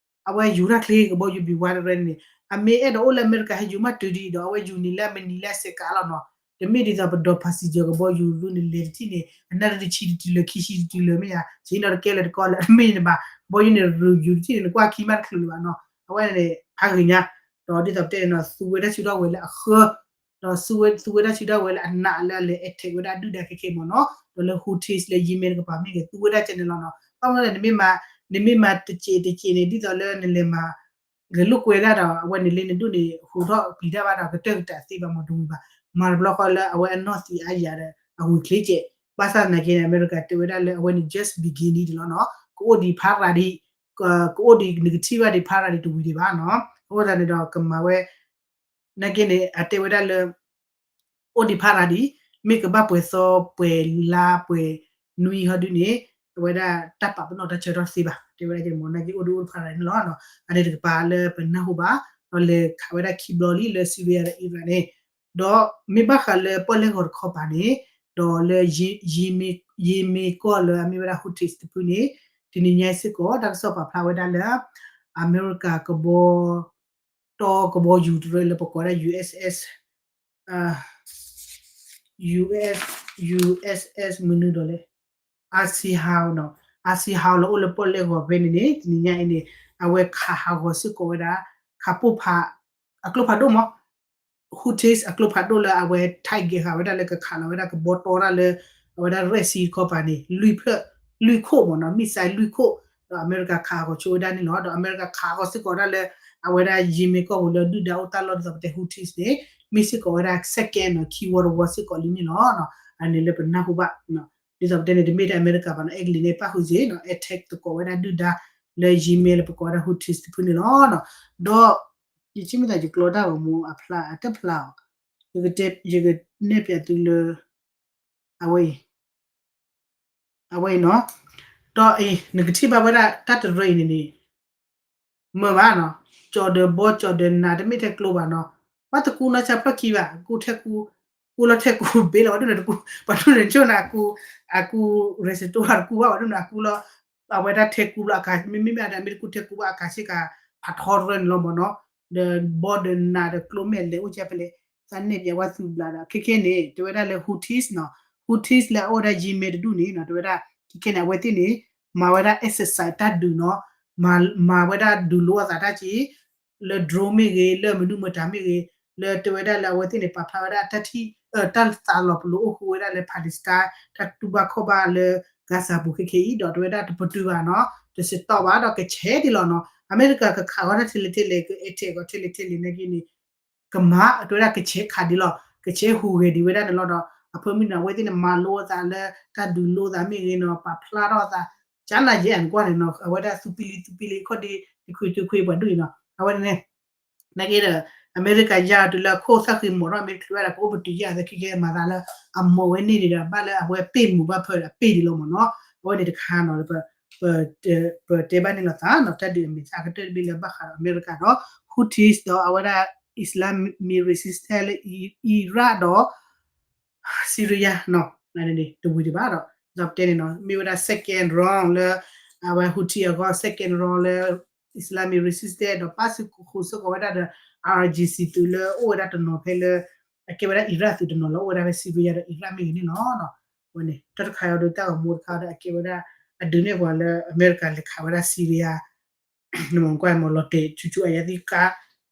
အဝဲယူၤတၢ်ချ့ကဘီယူၤ B one တရၢန့ၣ် အမ့ၢ်အဲၣ်ဒိးအိၣ်လၢအမဲရကၤဟဲယူၤမးတုၤဒံးဒီး အဝဲယူၤန့ၣ်လၢအမနံၤလၢအစဲးကးလီၤနီၤ တမ့ၢ်ဒ်သိးပဒီး passenger ကဘီယူၤဒုန့ၣ် လဲၤတထံၣ်န့ၣ် အနၣ်ရံၣ်တဆံတတုၤလၢ ခံဆံတတုၤလၢမ့ၢ်ဧါ ဆ့ၣ်နီၤတကဲလၢၤတကီလၢၤ တမ့ၢ်န့ၣ်ဘၣ် ကဘီယူၤန့ၣ် ယူၤတထံၣ်န့ၣ် နကွၢ်ခံမးတချုးလၢၤဘၣ်နီၤ အဝဲန့ၣ် ဖးဂ့ၤညါ ဒီးဒ်သိးပတဲန့ၣ်နီၤ သူဝဲဒၣ်ဆူဒၣ်ဝဲလၢအဃၢ ဒီးသူဝဲဒၣ်ဆူဒၣ်ဝဲလၢအနးလၢအလဲၤ attack ဝဲဒၣ်ဒုၣ်ဒါခဲခဲမ့ၢ်နီၤ ဒီးလၢ Houthis လၢ Yemen တကပၤမ့ၢ်ဂ့ၤ သူဝဲဒၣ်ကဲန့ၣ်လီၤနီၤ ဘၣ်မနုၤလဲၣ် နမ့ၢ်မၤတစဲးတစဲးန့ၣ် ဒ်သိးလၢနလဲၤမၤ ဂဲၤလိာ်ကွဲဒၣ်ဒီး အဝဲန့ၣ်လၢနဒိၣ်န့ၣ် ဟူးထီၣ်ပျံၤတၢ်ဘၣ်ဒီး ကတၢၢ်ကတးသ့ဘၣ်မ့ၢ်တဝံၤဘၣ် မၤတဘျီဃီလၢအဝဲအနီၢ်သံးအါယၤဒီး အဝံၤချ့ကဲး ဘၣ်ဆၣ်သနာ်က့န့ၣ် အမဲရကၤတဲဝဲဒၣ်လၢအဝဲန့ၣ် just beginning ဒံးလီၤနီၤ ကအိၣ်ဒံးဖးရၤဒံး ကအိၣ်ဒံးနကထံၣ်ဘၣ်ဒံးဖးရၤဒံးတဝံၤဒံးဘၣ်နီၤ အဃိသတးန့ၣ်ဒီးကမၤဝဲ နာ်က့န့ၣ် အတဲဝဲဒၣ်လၢ အိၣ်ဒံးဖးရၤဒံး မ့ၢ်ကဘၣ်ပှဲၤသီ ပှဲၤလါပှဲၤနွံဟီဒုန့ၣ် အဝဲဒၣ်တၢ်ပာ်ပနီၣ်တၢ်ဆၢထီၣ်တသ့ဘၣ် တဲဝဲဒၣ်ကဲမ့ၢ် နာ်က့အိၣ်ဒံးအိၣ်ဒံးဖးရၤဒံးန့ၣ်လီၤ အန့ၣ်တကပၤလၢပနၢ်ဟူဘၣ် ဒီးလဲၤခးဝဲဒၣ်ခံဘျီလံလၢ Syria ဒီး Iraq န့ၣ် ဒီးမ့ၢ်ဘၣ်ဃးလၢပီၣ်လဲၣ်ဂီၤတခီပၤန့ၣ် ဒီးလၢ Yemen ကီၢ်လၢအမ့ၢ်ဝဲဒၣ် Houthis တဖုန့ၣ် တနံၤညါစ့ၢ်ကီး တၢ်ကစီၣ်ပာ်ဖျါဝဲဒၣ်လၢ အမဲရကၤကဘီ တီကဘီယူၤတရၢလၢပကိးဝဲဒၣ် USS US USS မနုၤဒီးလဲၣ် Asia Howe နီၤ Asia Howe လၢအိၣ်လၢပီၣ်လဲၣ်ဂီၤဖဲန့ၣ်န့ၣ် တနံၤညါအံၤန့ၣ် အဝဲခးဟးဂီၤစ့ၢ်ကီးဝဲဒၣ် ခးပိၢ်ဖး အကျိဖးဒိၣ်မး Houthis အကျိဖးဒိၣ်လၢအဝဲ target ဃာ်ဝဲဒၣ်လၢကခးလီၤဝဲဒၣ်ကဘီတီတၢ်လၢ အဝဲဒၣ် Red Sea တခီပၤန့ၣ် လွံၢ်ဖျၢၣ် လွံၢ်ခိၣ်မ့ၢ်နီၤ missile လွံၢ်ခိၣ် ဒီးအမဲရကၤခးဟးဂီၤဆိဝဲဒၣ်န့ၣ်လီၤ ဒီးအမဲရကၤခးဟးဂီၤစ့ၢ်ကီးဝဲဒၣ်လၢ အဝဲဒၣ် Yemen ကီၢ်ပူၤလၢဒုၣ်ဒါအိၣ်တၢ်လီၢ်ဒ်သိးပတဲ Houthis န့ၣ် မ့ၢ်စ့ၢ်ကီးဝဲဒၣ် second နီၤ ခံဝီတဝီစ့ၢ်ကီးလံန့ၣ်လီၤ အန့ၣ်လၢပနၢ်ဟူဘၣ် ဒ်သိးပတဲန့ၣ် တမ့ၢ်ထဲအမဲရကၤဘၣ်နီၤ အဲကလံးန့ၣ် ပၣ်ဃုာ်စ့ၢ်နီၤ attack သကိးဝဲဒၣ်ဒုၣ်ဒါလၢ Yemen လၢပကိးဝဲဒၣ် Houthis တဖုန့ၣ်လီၤ ဒီး ယထံၣ်မ့ၢ်သးယကျီတၢ်ဂီၤမူအဖျါအတဖျါအီၤ ယကနဲၣ်ပၠးသုလၢ အဝဲအံၤ အဝဲအံၤနီၤ, ဒီးအံၤ နကထံၣ်ဘၣ်ဝဲဒၣ်တၢ်တရၢအံၤန့ၣ်န့ၣ် မ့ၢ်ဘၣ်နီၤ, ကၠီၤဒီးဘီ ကၠီၤဒီးနး တမ့ၢ်ထဲကျိဘၣ်နီၤ, ဘၣ်တကူနီၢ်ဆါဖျီၣ်ခံဘၣ်, ကူထဲကူ, ကူလီၤထဲကူဘ့လီၤ, ပှၤဒိၣ်န့ၣ်တကူ, ပှၤဒိၣ်န့ၣ်ကၠိနၤကူ, အကူ restaurant တကူဘၣ်, ပှၤဒိၣ်န့ၣ်အကူလီၤ, အဝဲဒၣ်ထဲကူဘျီအကါ, မ့မ့ၢ်မ့ၢ်ဒၣ်မ့ၢ်တကူထဲကူဘၣ်အကါဆ့ကၤ ဖးထီတရၢန့ၣ်လီၤမ့ၢ်နီၤ, ဒီးဘီဒီးနးဒီးကျိမဲာ်လဲၤအိၣ်ကဲဖဲလဲၣ်, သးနဲၣ်ပၠးဝဲသုဘျးဒီး ခဲခဲန့ၣ် တဲဝဲဒၣ်လၢ Houthis နီၤ, Houthis လၢအအိၣ်ဝဲဒၣ် Yemen တဒူၣ်န့ၣ်နီၤ, တဲဝဲဒၣ် ခဲခဲန့ၣ် အဝဲသ့ၣ်န့ၣ် မၤဝဲဒၣ် exercise တၢ်ဒုးနီၤ, မၤ မၤဝဲဒၣ်ဒုးလိအသးတၢ်က့ၤ လၢ drone မ့ၢ်ဂ့ၤ, လၢမနုၤမတၤမ့ၢ်ဂ့ၤ, လၢတဲဝဲဒၣ်လၢအဝဲသ့ၣ်န့ၣ် ပာ်ဖျါဝဲဒၣ်တၢ်ထံၣ် တၢ်သးလီၤပလိာ်အိၣ်ဃူဝဲဒၣ်လၢ Palestine တၢ်တူၢ်ဘၣ်ခီၣ်ဘၣ်လၢ Gaza ပူၤခဲခဲအံၤဒီး တဲဝဲဒၣ်တပတုာ်ဘၣ်နီၤ, တစံးတီၢ်ဘၣ်ဒီးကဆဲးဒ်လီၤနီၤ, အမဲရကၤကခးဂီၤတၢ်ထဲလဲၣ်ထဲလဲၣ် ကအဲၣ်ထဲးဂီၤထဲလဲၣ်ထဲလဲၣ်နာ်က့န့ၣ် ကမၤ တဲဝဲဒၣ်ကဆဲးခးဒ်လီၤ, ကဆဲးဟူးဂဲၤဒံးဝဲဒၣ်န့ၣ်လီၤဒီး အဖၢမုၢ်န့ၣ် အဝဲသ့ၣ်န့ၣ် မၤလိအသးလၢ တၢ်ဒုးလိသးမ့ၢ်ဂ့ၤနီၤ, ပာ်ဖျါထီၣ်အသး ကၠါနၤယဲအကွၢ်န့ၣ်နီၤ, အဝဲဒၣ်သူပံလံသူပံလံခီၣ်ဒ့ တခွံတခွံပှၤဒိၣ်အံၤနီၤ, အဝဲန့ၣ် နာ်က့ဒီး အမဲရကၤယါတုၤလၢအခိၣ်သၣ်ဃံမီၤထီၣ် မ့ၢ်တချုးဝဲဒၣ် ကအိၣ်ပတုာ်ယါအသးခဲကဲမၤသးလၢ အမီၤဝဲန့ၣ်န့ၣ်ဒီး ဘၣ်လၢအဝဲပ့ၢ်မူၤဘၣ်ဖၢဒီး အပ့ၢ်ဒံးလီၤမ့ၢ်နီၤ, အဝဲန့ၣ်တခါနီၤ ပ ပတဲဘၣ်န့ၣ်လီၤသးနီၤ, တၢ်ဒုးအမဲာ်သၣ်ကတၢၢ်တဘ့ၣ်လၢဘၣ်ဃးဒီးအမဲရကၤဒီး Houthis ဒီးအဝဲဒၣ် Islamic Resistance လၢ Iraq ဒီး Syria နီၤ, တဝံၤဒံးဘၣ်ဒီး ဒီးပတဲန့ၣ်နီၤ မ့ၢ်ဝဲဒၣ် second round လၢ အဝဲ Houthi အဂီၢ် second round လၢ Islamic Resistance ဒီးပၣ်စူၢ်ဃုာ်စ့ၢ်ကီးဝဲဒၣ်ဒီး IRGC သုးလၢအိၣ်ဝဲဒၣ်တနီၤဖဲလၢ အကဲဝဲဒၣ် Iraq သုးတနီၤလၢအိၣ်ဝဲဒၣ်ဖဲ Syria ဒီး Iraq မ့ၢ်ဂ့ၤန့ၣ်လီၤ. အဝဲန့ၣ် တၢ်တခါအံၤဒီးတၢ်ဂီၤမူတခါဒီး အကဲဝဲဒၣ် အဒုးနဲၣ်ပှၤလၢအမဲရကၤလဲၤခးဝဲဒၣ် Syria နမ့ၢ်ကွၢ်မ့ၢ်လီၤတဲာ်ဆူၣ်ဆူၣ်အယၤသံ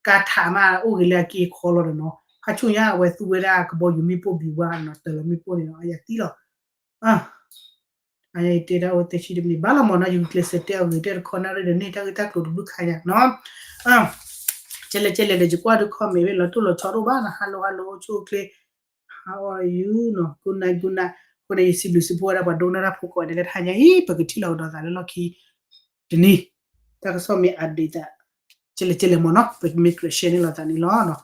ကါထးမးအိၣ်ဂ့ၤလၢအက့အခီလီၤဒီးနီၤ, ခါဆူညါအဝဲသူဝဲဒၣ်ကဘီယူၤမ့ၣ်ပိၢ်ဘံၤဝါနီၤ, တၢ်လီၤမ့ၣ်ပိၢ်န့ၣ်နီၤ အယၤသံလီၤ. အတဲဒၣ်အိၣ်သၢဆံတမံးနံး ဘၣ်လီၤမ့ၢ်နီၤ, ယကကျဲးစၢးတဲအဂ့ၢ်တဲတခီနၣ်ရံၣ်ဒီး န့ၢ်တၢ်ဂ့ၢ်တၢ်ကျိၤတဘျုးခါညါနီၤ. ကဲလဲၣ်ကဲလဲၣ်ဒီး ယကွၢ်ဒုး comment ဝဲလီၤတိၢ်လီၤဆီတအိၣ်ဘၣ်နီၤ, hello hello အိၣ်ဆူၣ်အိၣ်ချ့ how are you နီၤ, good night good night အဃိန့ၣ် ယစံးဘျုးစံးဖှိၣ်ဝဲဒၣ်ပှၤဒိကနၣ်တၢ်ဖိကိးဂၤဒဲးလၢတဟါညါအံၤ ပကထံၣ်လိာ်ကဒီးသးလၢလီၢ်ခံ တနံၤ တၢ်ကစီၣ်မ့ၢ် update သး ကဲလဲၣ်ကဲလဲၣ်မ့ၢ်နီၤ, ပမ့ၢ်ကြၢး share န့ၢ်လိာ်သးန့ၣ်လီၤ.